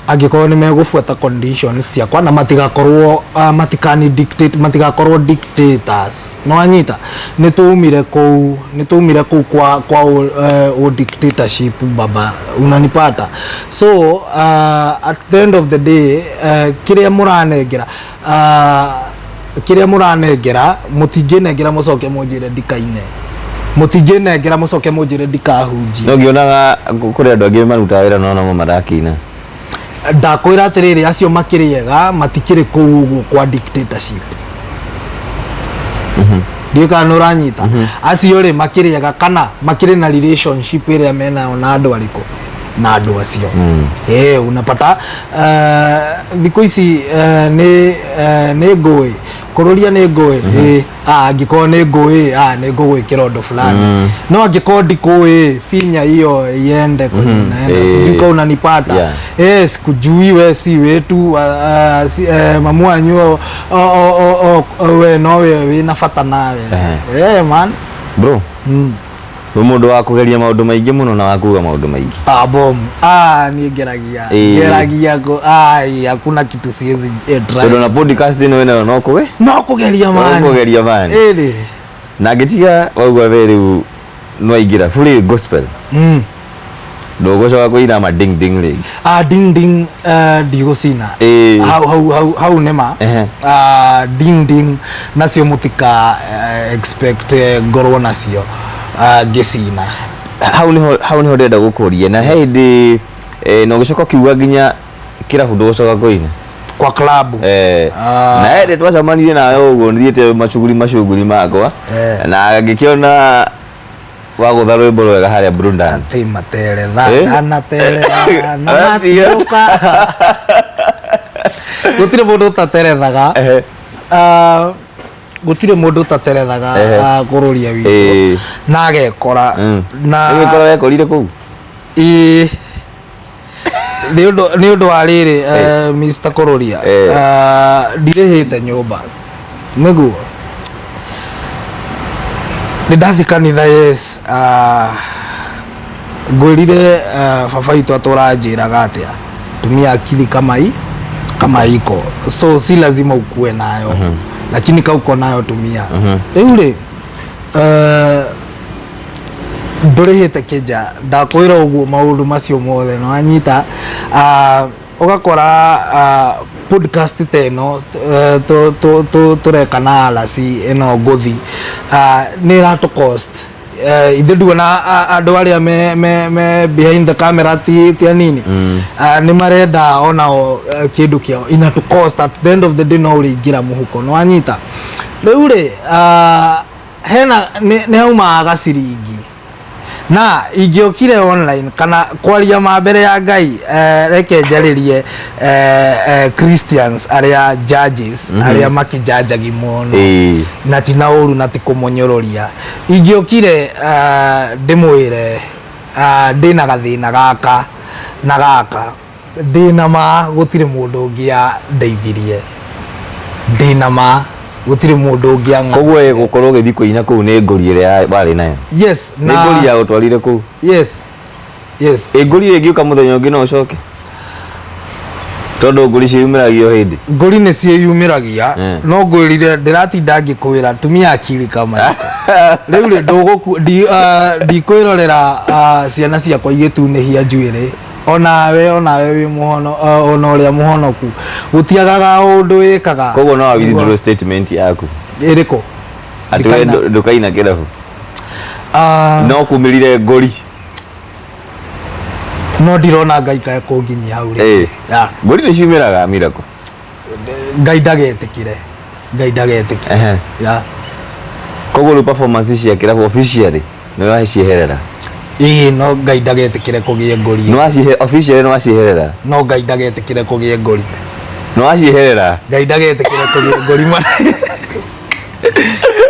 S1: Angĩkorwo nĩ megũbuata conditions ciakwa na matigakorwo matikani dictate, matigakorwo dictators, no anyita nĩ tũumire kũu kwa dictatorship, baba, unanipata? So at the end of the day, kĩrĩa mũranengera mũtingĩnengera mũcoke mũnjĩre ndikaine, mũtingĩnengera mũcoke mũnjĩre ndikahunjie.
S2: No ngĩonaga kũrĩ andũ angĩ marutaga wĩra no namo marakĩina.
S1: Ndakwĩra atĩrĩrĩ, acio makĩrĩ ega, matikĩrĩ kũu ũguo kwa dictatorship. Ndiũĩ kana nĩ ũranyita. Acio rĩ, makĩrĩ ega kana makĩrĩ na relationship ĩrĩa menayo na andũ arĩkũ, na andũ acio. Unapata thikũ ici nĩ ngũĩ kũrũria, nĩ ngũĩ. Angĩkorwo nĩ ngũĩ, nĩ ngũgwĩkĩra ũndũ fulani, no angĩkorwo ndikũĩ, finya hiyo iende kwenye inaenda. Sijui kama unanipata. Sikujui, we si wetu, si, mamu wanyu o, we no we wĩna bata nawe. Man.
S2: Bro, wĩ mũndũ wa kũgeria maũndũ maingĩ mũno na wa kuga maũndũ maingĩ.
S1: Ah, bomu, niĩ ngeragia. Ngeragia hakuna kitu siwezi try.
S2: Tondũ na podcast ĩno ĩnayo no kũge
S1: No kũgeria, man.
S2: No kũgeria, man.
S1: Ĩrĩ.
S2: Na ngĩtiga waigua we rĩu nĩwaingĩra fully gospel, ndũgũcoka kũina ma ding ding rĩngĩ?
S1: Ah, ding ding, ndigũcina. Hau hau hau hau nĩma. Ah, ding ding nacio mũtika expect ngorwo nacio ngĩcina.
S2: Hau nĩho ndĩrenda gũkũria, na he hĩndĩ na ũgĩcoka ũkiuga nginya kĩrabu ndũgũcoka kũina.
S1: Kwa klabu?
S2: Ah. Na hĩndĩ twacemanirie nawe ũguo thiĩte macuguri macuguri makwa na ngĩkĩona wagũtha rwĩmbo rwega harĩa Brundan.
S1: Atĩ materetha ndanateretha na
S2: Atiga.
S1: matiũka, gũtirĩ mũndũ ũtaterethaga. Ah, gũtirĩ mũndũ ũtaterethaga. Ah, kũrũria witũ na agekora na
S2: Nĩgĩkora wekorire kũu.
S1: Ĩĩ, nĩ ũndũ wa rĩrĩ, Mr. Kũrũria, ndirĩhĩte nyũmba nĩguo nĩ ndathi kanitha. Yes, ngwĩrire, baba witũ atũra njĩraga atĩa, tumia akili kama hii kama iko, so si lazima ukue nayo, lakini ka uko nayo tumia. Rĩu rĩ, ndũrĩhĩte kĩnja, ndakwĩra ũguo, maũndũ macio mothe nĩ wanyita. Ũgakora podcast ta ĩno tũreka na araci ĩno ngũthi, nĩ ĩratũ cost. Ithe nduona andũ arĩa me behind the camera ti anini. Nĩ marenda onao kĩndũ kĩao, inatũ cost. At the end of the day no ũrĩingĩra mũhuko, nĩ wanyita? Rĩu rĩ, hena nĩ haumaga gaciringi na ingĩokire online kana kwaria ma mbere ya Ngai, reke njarĩrie Christians arĩa judges, arĩa makĩjanjagi mũno, na ti na ũru na ti kũmũnyũrũria. Ingĩokire ndĩmwĩre ndĩna gathĩna gaka na gaka, ndĩna ma gũtirĩ mũndũ ũngĩ ndeithirie, ndĩna ma gũtirĩ mũndũ ũngĩ ang'a.
S2: Koguo ĩ gũkorwo ũgĩthiĩ kũina kũu nĩ ngũri ĩrĩa warĩ nayo?
S1: Yes.
S2: Nĩ ngũri ya gũtwarire kũu?
S1: Yes.
S2: Ĩ ngũri ĩngĩũka mũthenya ũngĩ no ũcoke, tondũ ngũri ciumĩragio hĩndĩ?
S1: Ngũri nĩ ciĩyumĩragia. No ngwĩrire ndĩratinda ngĩkwĩra tumia akili kama iko. Rĩu rĩ, ndikwĩrorera ciana ciakwa igĩtunĩhia njuĩrĩ. Onawe wĩ mũhono, ona ũrĩa mũhonoku gũtiagaga ũndũ wĩkaga.
S2: Koguo no withdraw statement yaku?
S1: Ĩrĩkũ?
S2: Atĩ we
S1: Ndikaina.
S2: Ndũkaina kĩrabu?
S1: Ah,
S2: No kumĩrire ngũri.
S1: No ndirona Ngai kae kũnginyia hau rĩngĩ. Yeah.
S2: Ngũri nĩ ciumĩraga, Miracle.
S1: Ngai ndagetĩkire, Ngai ndagetĩkire. Yeah.
S2: Koguo rĩu performance cia kĩrabu officially nĩ wacieherera?
S1: Ĩĩ, no Ngai ndagetĩkire kũgĩe ngũri.
S2: Nĩ wacihe officially nĩ wacieherera?
S1: No Ngai ndagetĩkire kũgĩe ngũri.
S2: Nĩ wacieherera?
S1: Ngai ndagetĩkire kũgĩe ngũri mwana,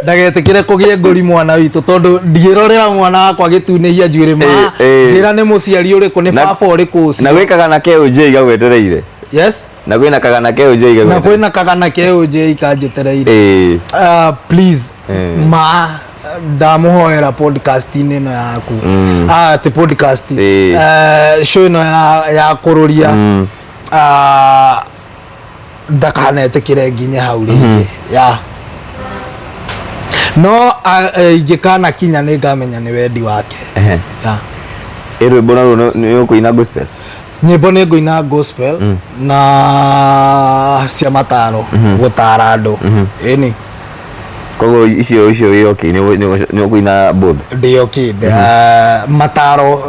S1: ndagetĩkire kũgĩe ngũri mwana witũ, tondũ ndigĩrorera mwana wakwa gĩtunĩhia njuĩrĩ ma. Njĩra nĩ mũciari ũrĩkũ, nĩ baba ũrĩkũ
S2: Na
S1: ũcio?
S2: gwĩ kagana ke ũnjĩ gagwetereire.
S1: Yes.
S2: Na kwĩna kagana ke ũnjĩ.
S1: Na kwĩna kagana ke ũnjĩ ikanjĩtereire. Please, ma ndamũhoera podcast-inĩ ĩno yaku. Ah, ti podcast, show ĩno ya kũrũria. Ah, ndakanetĩkĩre nginye hau rĩngĩ ya no ingĩkana kinya nĩ ngamenya nĩ wendi wake. Ya.
S2: Ĩ rwĩmbo naruo nĩ ũkũina gospel?
S1: Nyĩmbo nĩ ngũina gospel na cia mataro, gũtara andũ, ĩni.
S2: Koguo icio wĩ okay, nĩ ũkũina both?
S1: Ndĩ okay. Mataro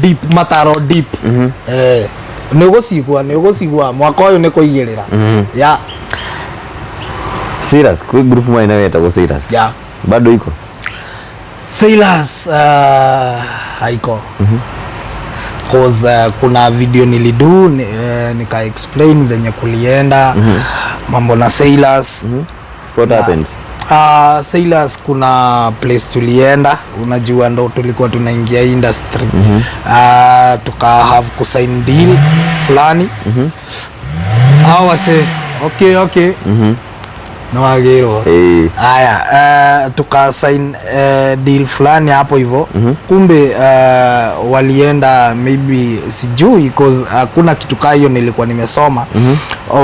S1: deep, mataro deep. Nĩ ũgũcigua, nĩ ũgũcigua mwaka ũyũ nĩ kũigĩrĩra ya.
S2: Serious, kwĩ group mwarĩ nayo yetagwo Serious?
S1: Ya.
S2: Bado iko?
S1: Sailors haiko, cause kuna video nilidu nika explain venye kulienda mambo na Sailors.
S2: What happened?
S1: Sailors, kuna place tulienda, unajua ndo tulikuwa tunaingia industry. Tuka have kusign deal fulani. Hao wase okay. Nĩwagĩrwo. Aya, tuka sign deal fulani hapo hivyo. Kumbe walienda maybe, sijui, cause hakuna kitu kaa hiyo nilikuwa nimesoma.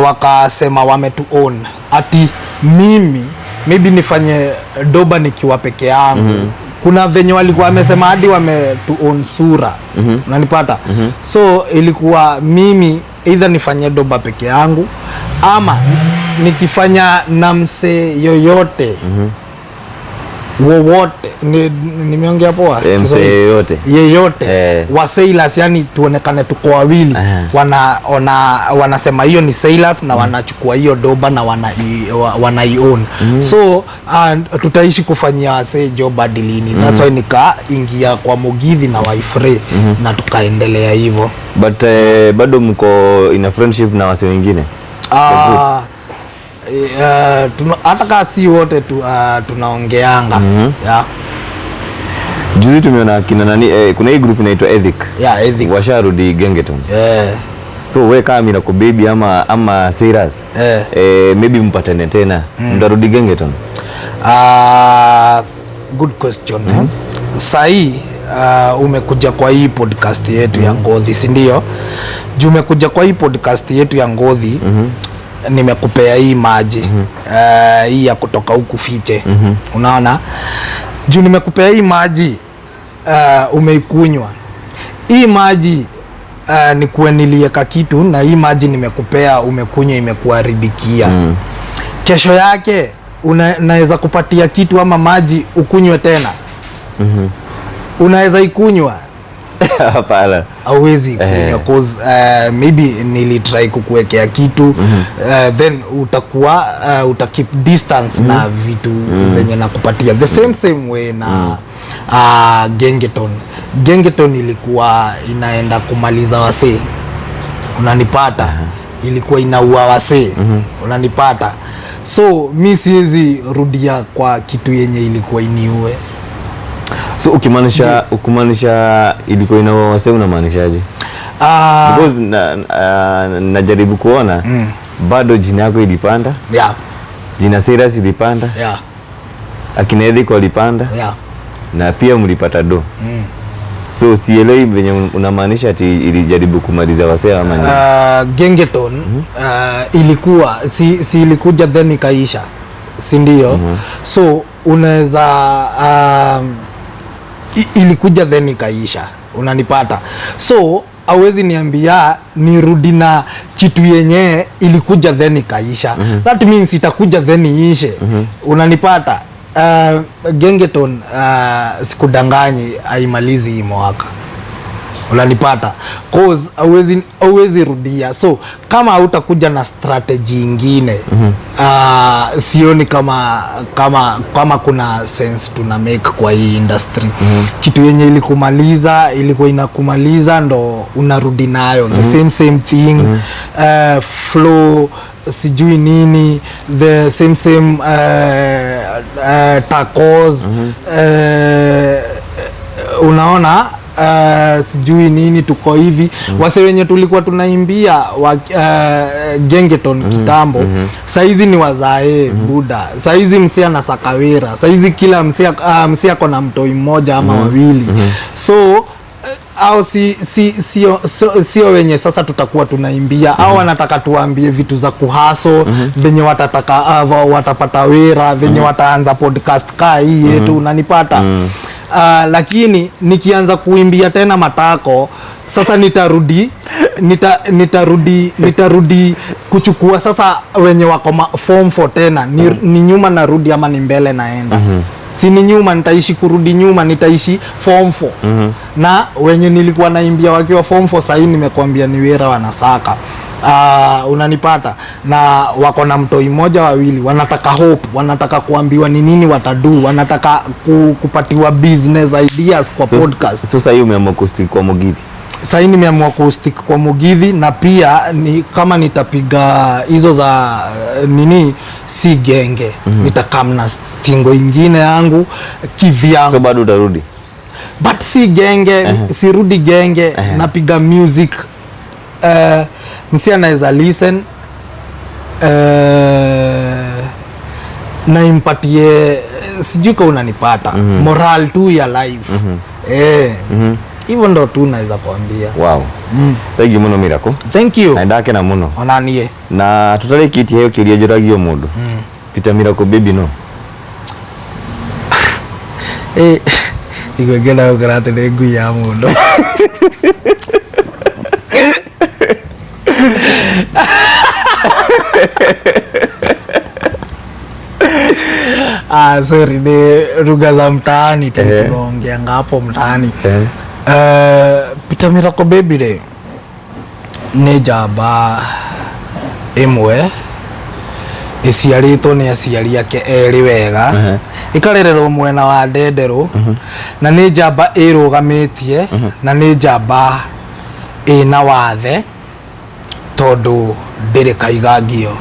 S1: Wakasema wametu own, ati mimi maybe nifanye doba nikiwa peke yangu. Kuna venye walikuwa wamesema hadi wametu own sura. Unanipata? So ilikuwa mimi either nifanye doba peke yangu ama nikifanya na msee yoyote wowote. Nimeongea poa?
S2: Eh, msee
S1: Kiswahili?
S2: yoyote.
S1: Yeyote wa Sailors, yani tuonekane tuko wawili. Wanaona, wanasema hiyo ni Sailors na wanachukua hiyo doba na wanai own. So tutaishi kufanyia wasee job hadi lini? That's why nikaingia kwa Mugithi na Waifre na tukaendelea hivyo.
S2: But bado mko in a friendship na wase wengine?
S1: Hata kaa si wote tu, tunaongeanga, yeah.
S2: Juzi tumeona kina nani, kuna hii group inaitwa Ethic.
S1: Yeah, Ethic.
S2: Washarudi Gengeton. So we kama Miracle Baby ama Sailors, maybe mpatane tena, mtarudi Gengeton?
S1: Good question. Eh? Sahii umekuja kwa hii podcast yetu ya Ngothi, si ndio? Juu umekuja kwa hii podcast yetu ya Ngothi, nimekupea hii maji hii ya kutoka huku fiche. Unaona, juu nimekupea hii maji, umeikunywa hii maji, nikuwe nilieka kitu na hii maji nimekupea, umekunywa, imekuharibikia. Kesho yake naweza kupatia kitu ama maji ukunywe tena? Unaweza ikunywa?
S2: Hapana.
S1: Hauwezi ikunywa, cause maybe nilitry kukuwekea kitu. Then utakuwa uta keep distance na vitu zenye nakupatia. The same same way na Gengeton. Gengeton ilikuwa inaenda kumaliza wasee, unanipata? Ilikuwa inaua wasee, unanipata? So mi siwezi rudia kwa kitu yenye ilikuwa iniue.
S2: So ukimaanisha ilikuwa inaua wasee, unamaanishaje? Because najaribu kuona bado jina yako ilipanda, jina Sailors ilipanda, akina Ethic walipanda na pia mlipata do. So sielewi venye unamaanisha ati ilijaribu kumaliza wasee ama nini.
S1: Gengeton ilikuwa si ilikuja then ikaisha, si ndio? So unaweza ilikuja then ikaisha, unanipata? So awezi niambia nirudi na kitu yenye ilikuja then ikaisha. That means itakuja then iishe. Unanipata? Gengeton, sikudanganyi, haimalizi hii mwaka, unanipata? Cause hauwezi rudia. So kama hautakuja na strategy ingine, sioni kama kuna sense tuna make kwa hii industry. Kitu yenye ilikumaliza, ilikuwa inakumaliza, ndo unarudi nayo, the same same thing, flow, sijui nini, the same same tacos, unaona, sijui nini, tuko hivi. Wase wenye tulikuwa tunaimbia wa gengeton kitambo, saizi ni wazae, buda. Saizi msee anasaka wera. Saizi kila msee, msee ako na mtoi mmoja ama wawili. So au sio wenye sasa tutakuwa tunaimbia, au wanataka tuambie vitu za kuhustle, venye watataka, watapata wera, venye wataanza podcast kaa hii yetu, unanipata? Lakini nikianza kuimbia tena matako sasa nitarudi kuchukua sasa wenye wako form 4 tena. Ni nyuma narudi ama ni mbele naenda? Si ni nyuma? Nitaishi kurudi nyuma, nitaishi form 4. Na wenye nilikuwa naimbia wakiwa form 4 sahii, nimekwambia ni wera wanasaka, unanipata? Na wako na mtoi mmoja, wawili, wanataka hope, wanataka kuambiwa ni nini watadu, wanataka kupatiwa business ideas kwa podcast.
S2: So sahii umeamua kustick kwa mugithi?
S1: Sahii nimeamua kustick kwa mugithi, na pia ni kama nitapiga hizo za nini, si genge, nitakam na stingo ingine yangu kivyangu.
S2: So bado utarudi?
S1: But si genge, sirudi genge. Napiga music msee anaweza listen na impatie, sijui ka unanipata, moral tu ya life. Eh, hivyo ndo tu naweza kuambia.
S2: Wow, thank you muno, Miracle.
S1: Thank you.
S2: Na ndakena muno.
S1: Onanie.
S2: Na tutarĩkĩtie heo kĩũria njũragio mũndũ, Peter Miracle Baby no?
S1: Eh, igwe ngĩenda gũkora atĩ nĩ ngui ya mũndũ. Ah, sorry, ni lugha za mtaani tu. Tunaongeanga hapo mtaani. Eh, Peter Miracle Baby rĩ, nĩ njamba ĩmwe ĩciarĩtwo nĩ aciari ake erĩ wega, ĩkarererwo mwena wa Ndenderũ, na nĩ njamba ĩrũgamĩtie, na nĩ njamba ĩna wathe tondũ ndĩrĩ kaigangio.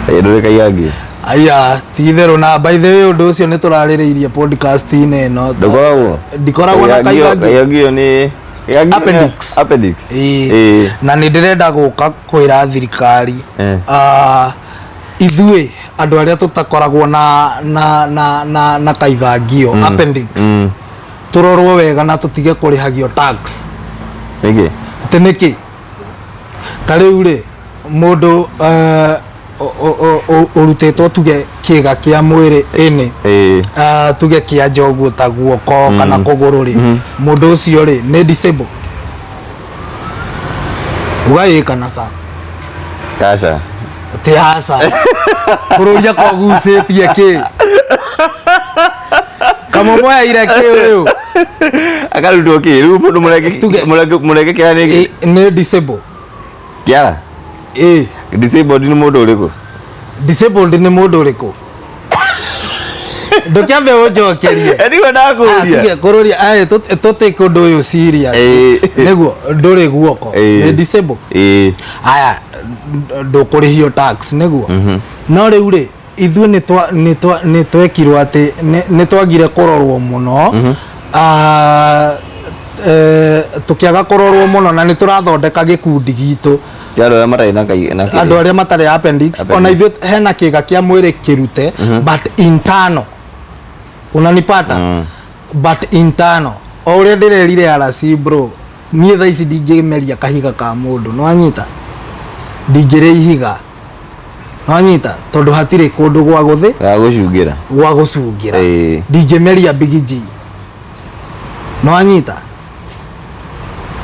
S2: Ndũrĩ kaigangio?
S1: Aya, ti itherũ. Na by the way, ũndũ ũcio nĩ tũrarĩrĩirie podcast-inĩ ĩno.
S2: Ndũkoragwo?
S1: Ndikoragwo na kaigangio.
S2: Kaigangio nĩ kaigangio nĩ-
S1: Appendix.
S2: Appendix.
S1: Ĩĩ.
S2: Ĩĩ.
S1: Na nĩ ndĩrenda gũka kwĩra thirikari, ithuĩ andũ arĩa tũtakoragwo na kaigangio, appendix, tũrorwo wega na tũtige kũrĩhagio tax.
S2: Nĩkĩ?
S1: Atĩ nĩkĩ? Ta rĩu rĩ, mũndũ ũrutĩtwo tuge kĩga kĩa mwĩrĩ ĩnĩ, tuge kĩa njoguo ta guoko kana kũgũrũ rĩ, mũndũ ũcio rĩ nĩ disable? Uga ĩ kana ca.
S2: Aca.
S1: Ti aca, kũrũria kogucĩtie kĩ kamũmoyaire kĩ ũyũ?
S2: Akarutwo kĩ rĩu mũndũ mũrenge? Mũrenge kĩara nĩ
S1: Nĩ disable.
S2: Kĩara?
S1: Ĩ.
S2: Disabled nĩ mũndũ ũrĩkũ?
S1: Disabled nĩ mũndũ ũrĩkũ? Ndũkĩambe ũnjokerie.
S2: Nĩguo ndakũria.
S1: Tuge kũrũria tũtake ũndũ ũyũ serious. Nĩguo ndũrĩ guoko, nĩ disable?
S2: Ĩĩ.
S1: Aya, ndũkũrĩhio tax nĩguo? No rĩu rĩ, ithuĩ nĩ twekirwo atĩ nĩ twagire kũrorwo mũno. Ah, tũkĩaga kũrorwo mũno, na nĩ tũrathondeka gĩkundi gitũ.
S2: Kĩa andũ arĩa matarĩ na na kĩrĩa.
S1: Andũ arĩa matarĩ appendix.
S2: Appendix.
S1: Ona ithuĩ hena kĩga kĩa mwĩrĩ kĩrute, but internal, unanipata? But internal, o ũrĩa ndĩrerire RC bro, niĩ thaa ici ndingĩmeria kahiga ka mũndũ, nĩwanyita? Ndingĩrĩa ihiga, nĩwanyita? Tondũ hatirĩ kũndũ gwa gũthĩ
S2: Ga gũcungĩra.
S1: Gwa gũcungĩra. Ndingĩmeria bigiji, nĩwanyita?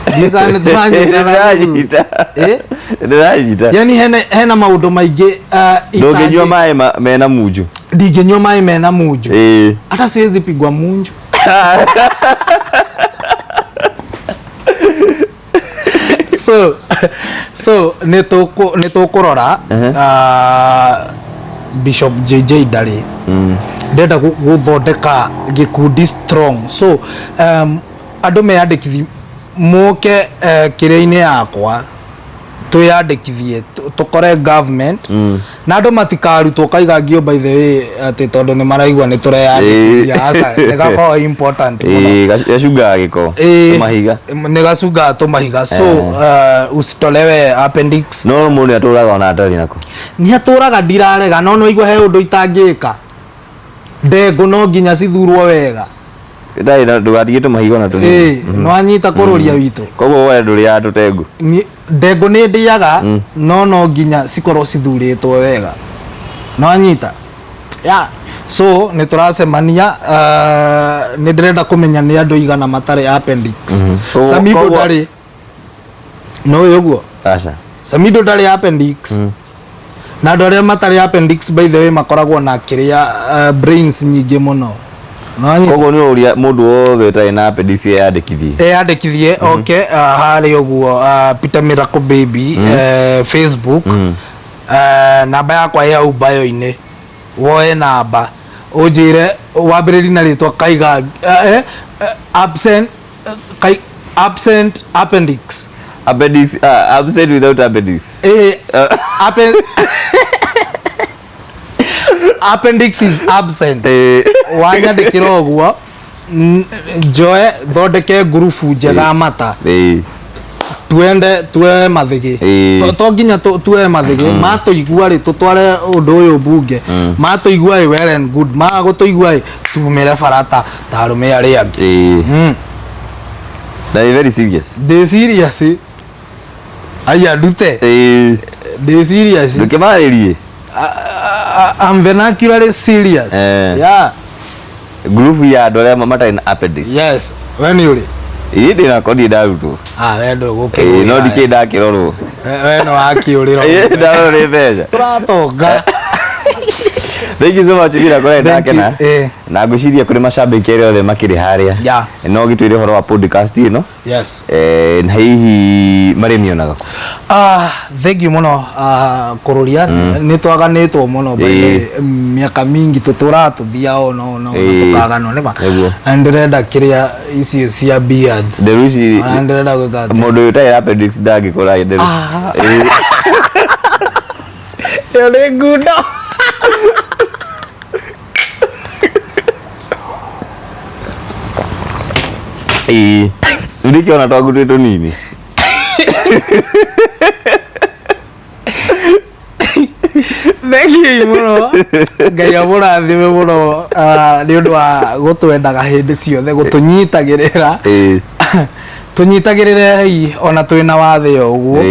S1: Ndiũĩ kana nĩ tũranyitana.
S2: Ndĩranyita.
S1: Eh?
S2: Ndĩranyita.
S1: Yani hena maũndũ maingĩ
S2: Ndũngĩnyua maĩ mena munju.
S1: Ndingĩnyua maĩ mena munju.
S2: Ĩĩ.
S1: Hata siwezi pigwa munju. So nĩ tũkũrora Bishop JJ ndarĩ ndenda gũthondeka gĩkundi strong, so andũ meyandĩkithi moke kĩrĩa-inĩ yakwa twĩyandĩkithie, tũkore government na andũ matikarutwo kaigangio, by the way, atĩ tondũ nĩ maraigua nĩ tũreyandĩkithia. Aca, nĩ gakoragwo important mũno.
S2: Ĩĩ, gacungaga gĩko. Tũmahiga.
S1: Nĩ gacungaga tũmahiga, so usitolewe appendix.
S2: No mũndũ nĩ atũraga ona atarĩ nako.
S1: Nĩ atũraga, ndirarega, no no igua he ũndũ itangĩka. Ndengũ no nginya cithurwo wega.
S2: Ndari na ndũgatige tũmahiga ona tũnini.
S1: Ĩĩ, no anyita kũrũria witũ.
S2: Koguo we ndũrĩaga tũtengũ?
S1: Ndengũ nĩ ndĩaga, no no nginya cikorwo cithurĩtwo wega, no anyita ya. So nĩ tũracemania, nĩ ndĩrenda kũmenya nĩ andũ igana matarĩ appendix. Samido ndarĩ no ũguo.
S2: Aca.
S1: Samido ndarĩ appendix, na andũ arĩa matarĩ appendix, by the way, makoragwo na kĩrĩa, brains nyingĩ mũno, no anyita.
S2: Koguo nĩ ũria mũndũ wothe ũtarĩ na appendix eyandĩkithie.
S1: Eyandĩkithie oke harĩa ũguo, Peter Miracle Baby, Facebook, namba yakwa ĩ hau bio-inĩ. Woe namba ũnjĩre wambĩrĩri na rĩtwa Kaiga, absent, absent appendix.
S2: Appendix, absent without appendix.
S1: Appendix is absent. Wanyandĩkĩra ũguo, njoe thondeke ngurubu njega mata, tuende tuoe mathĩgĩ. To nginya tuoe mathĩgĩ matũigua rĩ, tũtware ũndũ ũyũ mbunge. Matũigua ĩ, well and good. Maga gũtũigua ĩ, tumĩre barata ta arũme arĩa angĩ.
S2: Na nĩ very serious.
S1: Ndĩ serious, aya ndute. Ndĩ serious.
S2: Ndũkĩmarĩrie.
S1: I'm vernacularly serious. Yeah.
S2: Ngurubu ya andũ arĩa matarĩ na appendix.
S1: Yes, we nĩ ũrĩ?
S2: Ĩĩ, ndĩ nako, ndirĩ ndarutwo.
S1: Ah, we ndũgũkĩgwĩra.
S2: Ĩĩ, no ndikĩrĩ ndakĩrorwo.
S1: We no wakĩũrĩra.
S2: Ĩĩ, ndarorwo nĩ mbeca.
S1: Tũratonga.
S2: Thank you so much, Mira, kũrĩa.
S1: Thank you.
S2: Ndakena. Na ngwĩciria kũrĩ macambĩki arĩa othe makĩrĩ harĩa, no gĩtwĩre ũhoro wa podcast ĩno. Na hihi marĩmĩonaga kũ?
S1: Ah, thank you mũno, kũrũria nĩ twaganĩtwo mũno by the way, mĩaka mingi tũtũraga tũthiaga o no tũkaganwo nĩma.
S2: Nĩguo.
S1: Na ndĩrenda kĩrĩa icio cia beards.
S2: Nderu ici.
S1: Ona ndĩrenda gwĩka atĩa?
S2: Mũndũ ũyũ ũtarĩ appendix ndangĩkũra nderu.
S1: Ah. Ĩyo nĩ ngundo.
S2: Ĩĩ, rĩu ndikĩona twaku twĩ tũnini.
S1: Thank you mũno, Ngai amũrathime mũno, nĩ ũndũ wa gũtwendaga hĩndĩ ciothe, gũtũnyitagĩrĩra. Tũnyitagĩrĩre ona twĩna wathe o ũguo.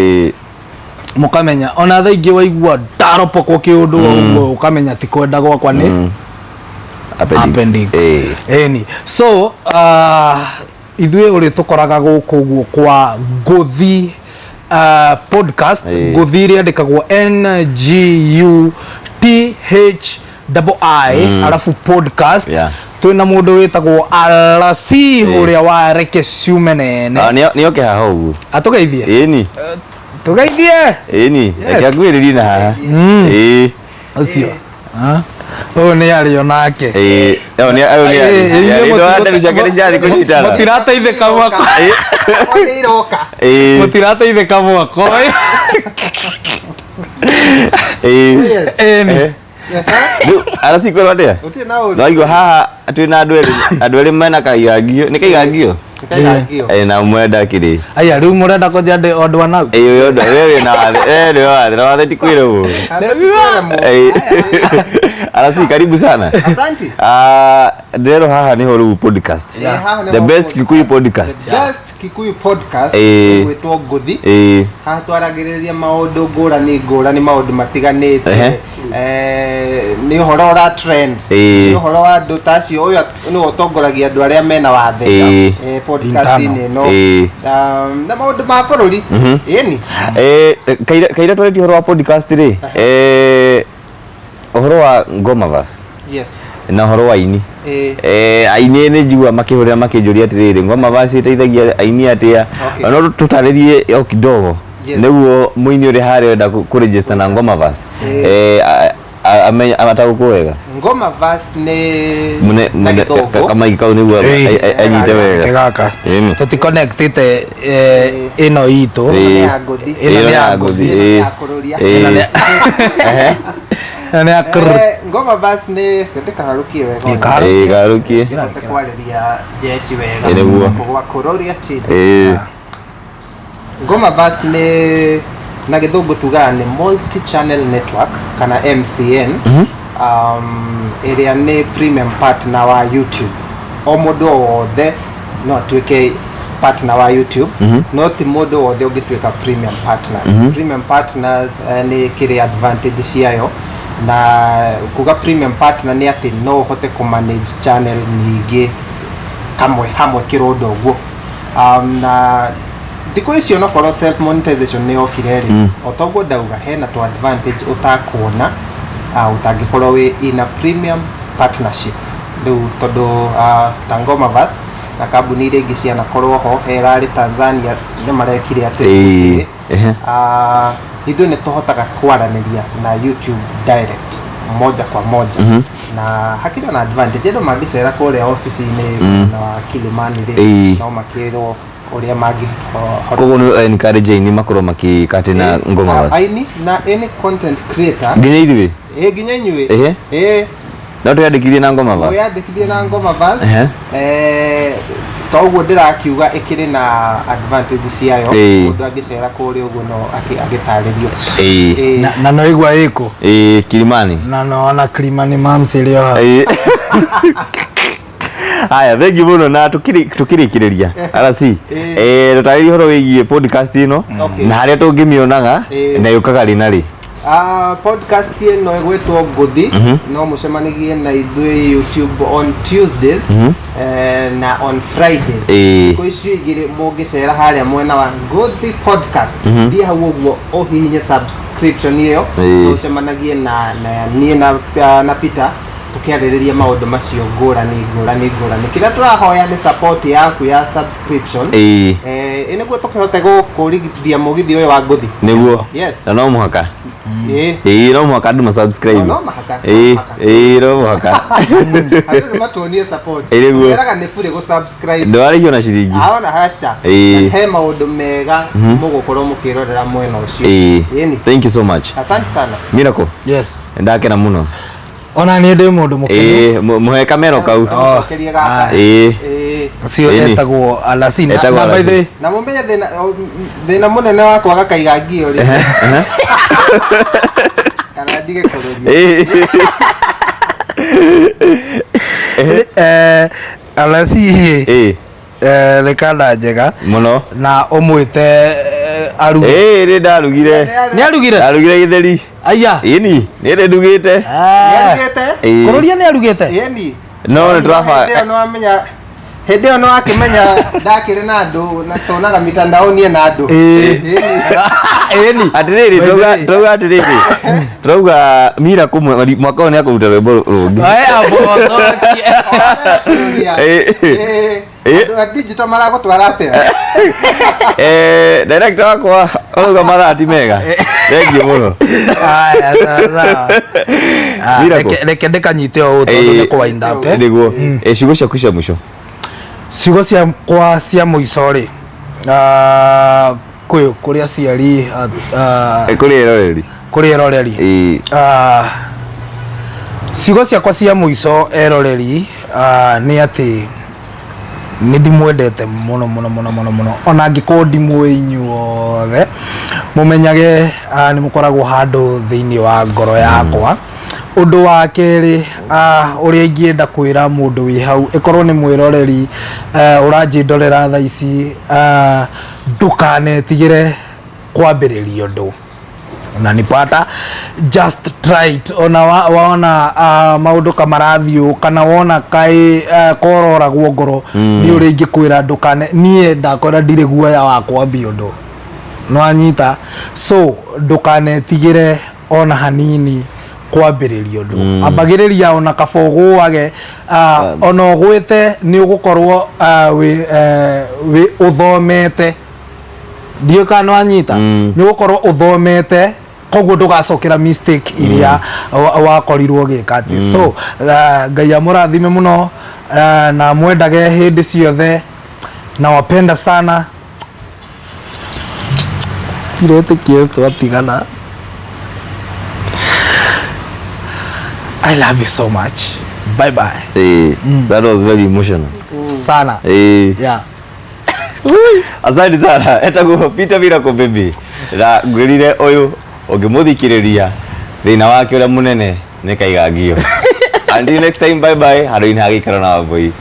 S1: Mũkamenya ona thaa ingĩ waigua ndaropokwo kĩũndũ o ũguo, ũkamenya ti kwenda gwakwa, nĩ
S2: appendix.
S1: Appendix. Ĩni, so ithuĩ ũrĩ tũkoraga gũkũ ũguo kwa Ngũthi podcast. Ngũthi rĩandĩkagwo Nguthi, arabu podcast. Twĩna mũndũ wĩtagwo Alasi ũrĩa wa Reke Ciume Nene.
S2: Ah, nĩoke haha ũguo.
S1: Atũgeithie.
S2: Ĩni.
S1: Tũgeithie.
S2: Ĩni.
S1: Yes.
S2: Reke akuhĩrĩrie na haha. Ĩĩ.
S1: Ũcio. Ah, ũyũ nĩ arĩo nake.
S2: Ĩĩ. Ĩyo nĩ ĩyo nĩ
S1: Inyuĩ
S2: nĩ nderu ciake nĩ cirathiĩ kũnyitana.
S1: Mũtirateithĩka mwako.
S3: Nĩ iroka.
S1: Mũtirateithĩka mwako.
S2: Ĩĩ.
S1: Ĩni.
S2: Rĩu Arasi, kwĩrwo atĩa?
S3: Gũtirĩ na ũru.
S2: Waigua haha twĩna andũ erĩ, andũ erĩ mena kaigangio, nĩ kaigangio.
S3: Kaigangio.
S2: Na ũmwe ndakĩrĩ.
S1: Aya, rĩu mũrenda kũnjia ndĩ o ndwa nau.
S2: Ĩĩ, ũyũ we wĩna wathe, we nĩwe wathe, na wathe ti kwĩrwo ũguo. Arasi, karibu sana.
S3: Asante.
S2: Ah, ndĩrerwo haha nĩho rĩu podcast.
S3: Yeah, haha nĩho
S2: The best
S3: podcast.
S2: Kikuyu podcast.
S3: The best. Kikuyu podcast ĩgwĩtwo Ngũthi. Haha twaragĩrĩria maũndũ ngũrani ngũrani, maũndũ matiganĩte. Nĩ ũhoro ũra trend, nĩ ũhoro wa andũ ta acio. Ũyũ nĩwe ũtongoragia andũ arĩa mena wathe podcast-inĩ ĩno. Na maũndũ ma bũrũri, ĩni.
S2: Kaira twarĩtie ũhoro wa podcast rĩ, ũhoro wa Ngomaverse na ũhoro wa aini. Aini nĩ njigua makĩhũrĩra makĩnjũria atĩrĩrĩ, Ngomaverse ĩteithagia aini atĩa? No tũtarĩrie o kidogo nĩguo mũini ũrĩa harĩa ũrenda kũ-register na Ngomaverse amenye ataũkwo wega.
S3: Ngomaverse nĩ
S2: Mune
S3: na
S2: mune
S3: gĩthũngũ.
S2: kamaiki kau nĩguo anyite wega.
S1: Gaka tũticonnectĩte ĩno itũ.
S3: Ĩno nĩ ya Ngũthi.
S1: Ĩno nĩ ya Ngũthi.
S3: Ĩno nĩ ya kũrũria.
S1: Ĩno nĩ ĩno nĩ ya kũrũria.
S3: Ngomaverse nĩ ndĩkaharũkie wega ona.
S1: Kaharũkie.
S2: Kaharũkie.
S3: Hote kwarĩria jeshi wega.
S2: Nĩguo.
S3: Kũgwa kũrũria chini. Ngomaverse nĩ na gĩthũngũ tugaga nĩ multi channel network kana MCN, ĩrĩa nĩ premium partner wa YouTube. O mũndũ o wothe no atuĩke partner wa YouTube, no ti mũndũ wothe ũngĩtuĩka premium partner. Premium partners nĩ kĩrĩ advantage ciayo, na kuga premium partner nĩ atĩ no ũhote kũ manage channel nyingĩ kamwe hamwe kĩrũndo ũguo. Na thikũ icio onokorwo self monetization nĩ yokire rĩ, o toguo ndauga hena tũ advantage ũtakuona ũtangĩkorwo wĩ in a premium partnership. Rĩu tondũ ta Ngomaverse na kambuni iria ingĩ cianakorwo ho herarĩ Tanzania nĩ marekire atĩ ithuĩ nĩ tũhotaga kwaranĩria na YouTube direct, moja kwa moja, na hakĩrĩ na advantage. Andũ mangĩcera kũrĩa obici-inĩ na wa Kilimani rĩ, no makĩrwo ũrĩa mangĩhota.
S2: Koguo nĩ encourage aini makorwo makĩkatĩ na Ngomaverse?
S3: Aini na any content creator.
S2: Nginya ithuĩ?
S3: Ĩ, nginya inyuĩ. Ĩ.
S2: No twĩyandĩkithie na Ngomaverse?
S3: Wĩyandĩkithie na Ngomaverse. Toguo ndĩrakiuga ĩkĩrĩ na advantage ciayo. Mũndũ angĩcera kũrĩa ũguo no agĩtarĩrio.
S1: Na no igua ĩkũ.
S2: Ĩĩ, Kilimani.
S1: Na no ona Kilimani mams ĩrĩ o hau.
S2: Ĩĩ. Haya, thengi mũno, na tukĩrĩkĩrĩria RC, tũtarĩrie ũhoro wĩgiĩ podcast ĩno na harĩa tũngĩmĩonaga na yũkaga rĩ na rĩ.
S3: Podcast ĩno ĩgwĩtwo Ngũthi. No mũcemanagie na ithuĩ YouTube on Tuesdays na on Fridays. Thikũ icio igĩrĩ mũngĩcera harĩa mwena wa Ngũthi podcast, thiĩ hau ũguo ũhihinye subscription ĩyo, no ũcemanagie na niĩ na Peter tũkĩarĩrĩria maũndũ macio ngũrani ngũrani ngũrani. Kĩrĩa tũrahoya nĩ support yaku ya subscription, ĩ nĩguo tũkĩhote gũkũrithia mũgithi ũyũ wa Ngũthi.
S2: Nĩguo.
S3: Yes.
S2: Na no mũhaka.
S3: Ĩ.
S2: Ĩĩ, no mũhaka andũ ma subscribe.
S3: No mũhaka, no mũhaka.
S2: Ĩĩ, no mũhaka.
S3: Andũ nĩ matuonie support.
S2: Ĩ, nĩguo.
S3: Meraga nĩ bure gũ subscribe.
S2: Ndwarĩhio na ciringi.
S3: Aona haca. He maũndũ mega mũgũkorwo mũkĩrorera mwena ũcio. Ĩni.
S2: Thank you so much.
S3: Asante sana.
S2: Miracle.
S1: Yes.
S2: Ndakena mũno.
S1: Ona niĩ ndĩ mũndũ mũkenu.
S2: Ĩĩ, mũhe kamero kau.
S3: Mũcokerie gaka.
S2: Ĩĩ.
S1: Ũcio
S2: Ĩni.
S1: etagwo Alasi na
S2: Etagwo
S1: na by
S2: Alasi.
S1: the
S3: Na mũmenye thĩna thĩna mũnene wa kwaga kaiga ngio rĩ, kana ndige kũrũria.
S1: Alasi, nĩ kanda njega
S2: Mũno.
S1: na ũmwĩte aruge.
S2: Ĩĩ, nĩ ndarugire.
S1: Nĩ arugire?
S2: Ndarugire gĩtheri.
S1: Aya.
S2: Ĩni, nĩ ndĩ ndugĩte.
S3: Nĩarugĩte?
S2: Ĩĩ.
S1: Kũrũria nĩ arugĩte?
S3: Ĩni.
S2: No nĩ tũraba.
S3: Hĩndĩ ĩyo nĩwamenya, hĩndĩ ĩyo nĩwakĩmenya ndakĩrĩ na andũ na tuonaga mitandaoni na andũ.
S1: Ĩĩ.
S3: Ĩni.
S1: Ĩni.
S2: Atĩrĩrĩ,
S1: By the way.
S2: turauga atĩrĩrĩ, turauga Miracle mwaka ũyũ nĩ akũruta rwĩmbo rũngĩ.
S1: Aya, bocokie.
S2: Ĩĩ. Ĩĩ.
S3: Andũ a digital maragũtwara atĩa?
S2: Director wakwa ũrauga mathaa ti mega. Thengiũ mũno.
S1: Aya, sawa sawa. Ah,
S2: Miracle.
S1: reke ndĩkanyite o ũũ tondũ nĩ kũ wind up, eh.
S2: Nĩguo. Ciugo ciaku cia mũico.
S1: Ciugo ciakwa cia mũico rĩ, kwĩ kũrĩ aciari,
S2: Kũrĩ eroreri.
S1: Kũrĩ eroreri. Ciugo ciakwa cia mũico eroreri, nĩ atĩ nĩ ndimwendete mũno mũno mũno mũno mũno, ona angĩkorwo ndimũĩ inyuothe, mũmenyage nĩ mũkoragwo handũ thĩinĩ wa ngoro yakwa. Ũndũ wa kerĩ, ũrĩa ingĩenda kwĩra mũndũ wĩ hau, ĩkorwo nĩ mwĩroreri ũranjĩndorera thaa ici, ndũkanetigĩre kwambĩrĩria ũndũ. Unanipata? Just try it. Ona wona maũndũ kamarathiĩ ũũ, kana wona kaĩ kororagwo ngoro, nĩ ũrĩa ingĩkwĩra ndũkane, niĩ ndakwĩra ndirĩ guoya wa kwambia ũndũ. Nĩwanyita? So ndũkanetigĩre ona hanini kwambĩrĩria ũndũ. Ambagĩrĩria ona kaba ũgũage, ona ũgwĩte nĩ ũgũkorwo wĩ ũthomete. Ndiũĩ kana nĩwanyita? Nĩ ũgũkorwo ũthomete, koguo ndũgacokera mistake iria wakorirwo ũgĩka atĩ. So Ngai amũrathime mũno, na amwendage hĩndĩ ciothe. Nawapenda sana. Ndiretĩkia twatigana. I love you so much. Bye bye.
S2: Eh, that was very emotional.
S1: Sana.
S2: Eh.
S1: Yeah.
S2: Asante sana. Etagwo Peter Miracle Baby. Na ngwĩrire ũyũ ũngĩmũthikĩrĩria thĩna wake ũrĩa mũnene nĩ kaigangio. Until next time, bye bye. Handũ-inĩ ha gĩikaro na Wambũi.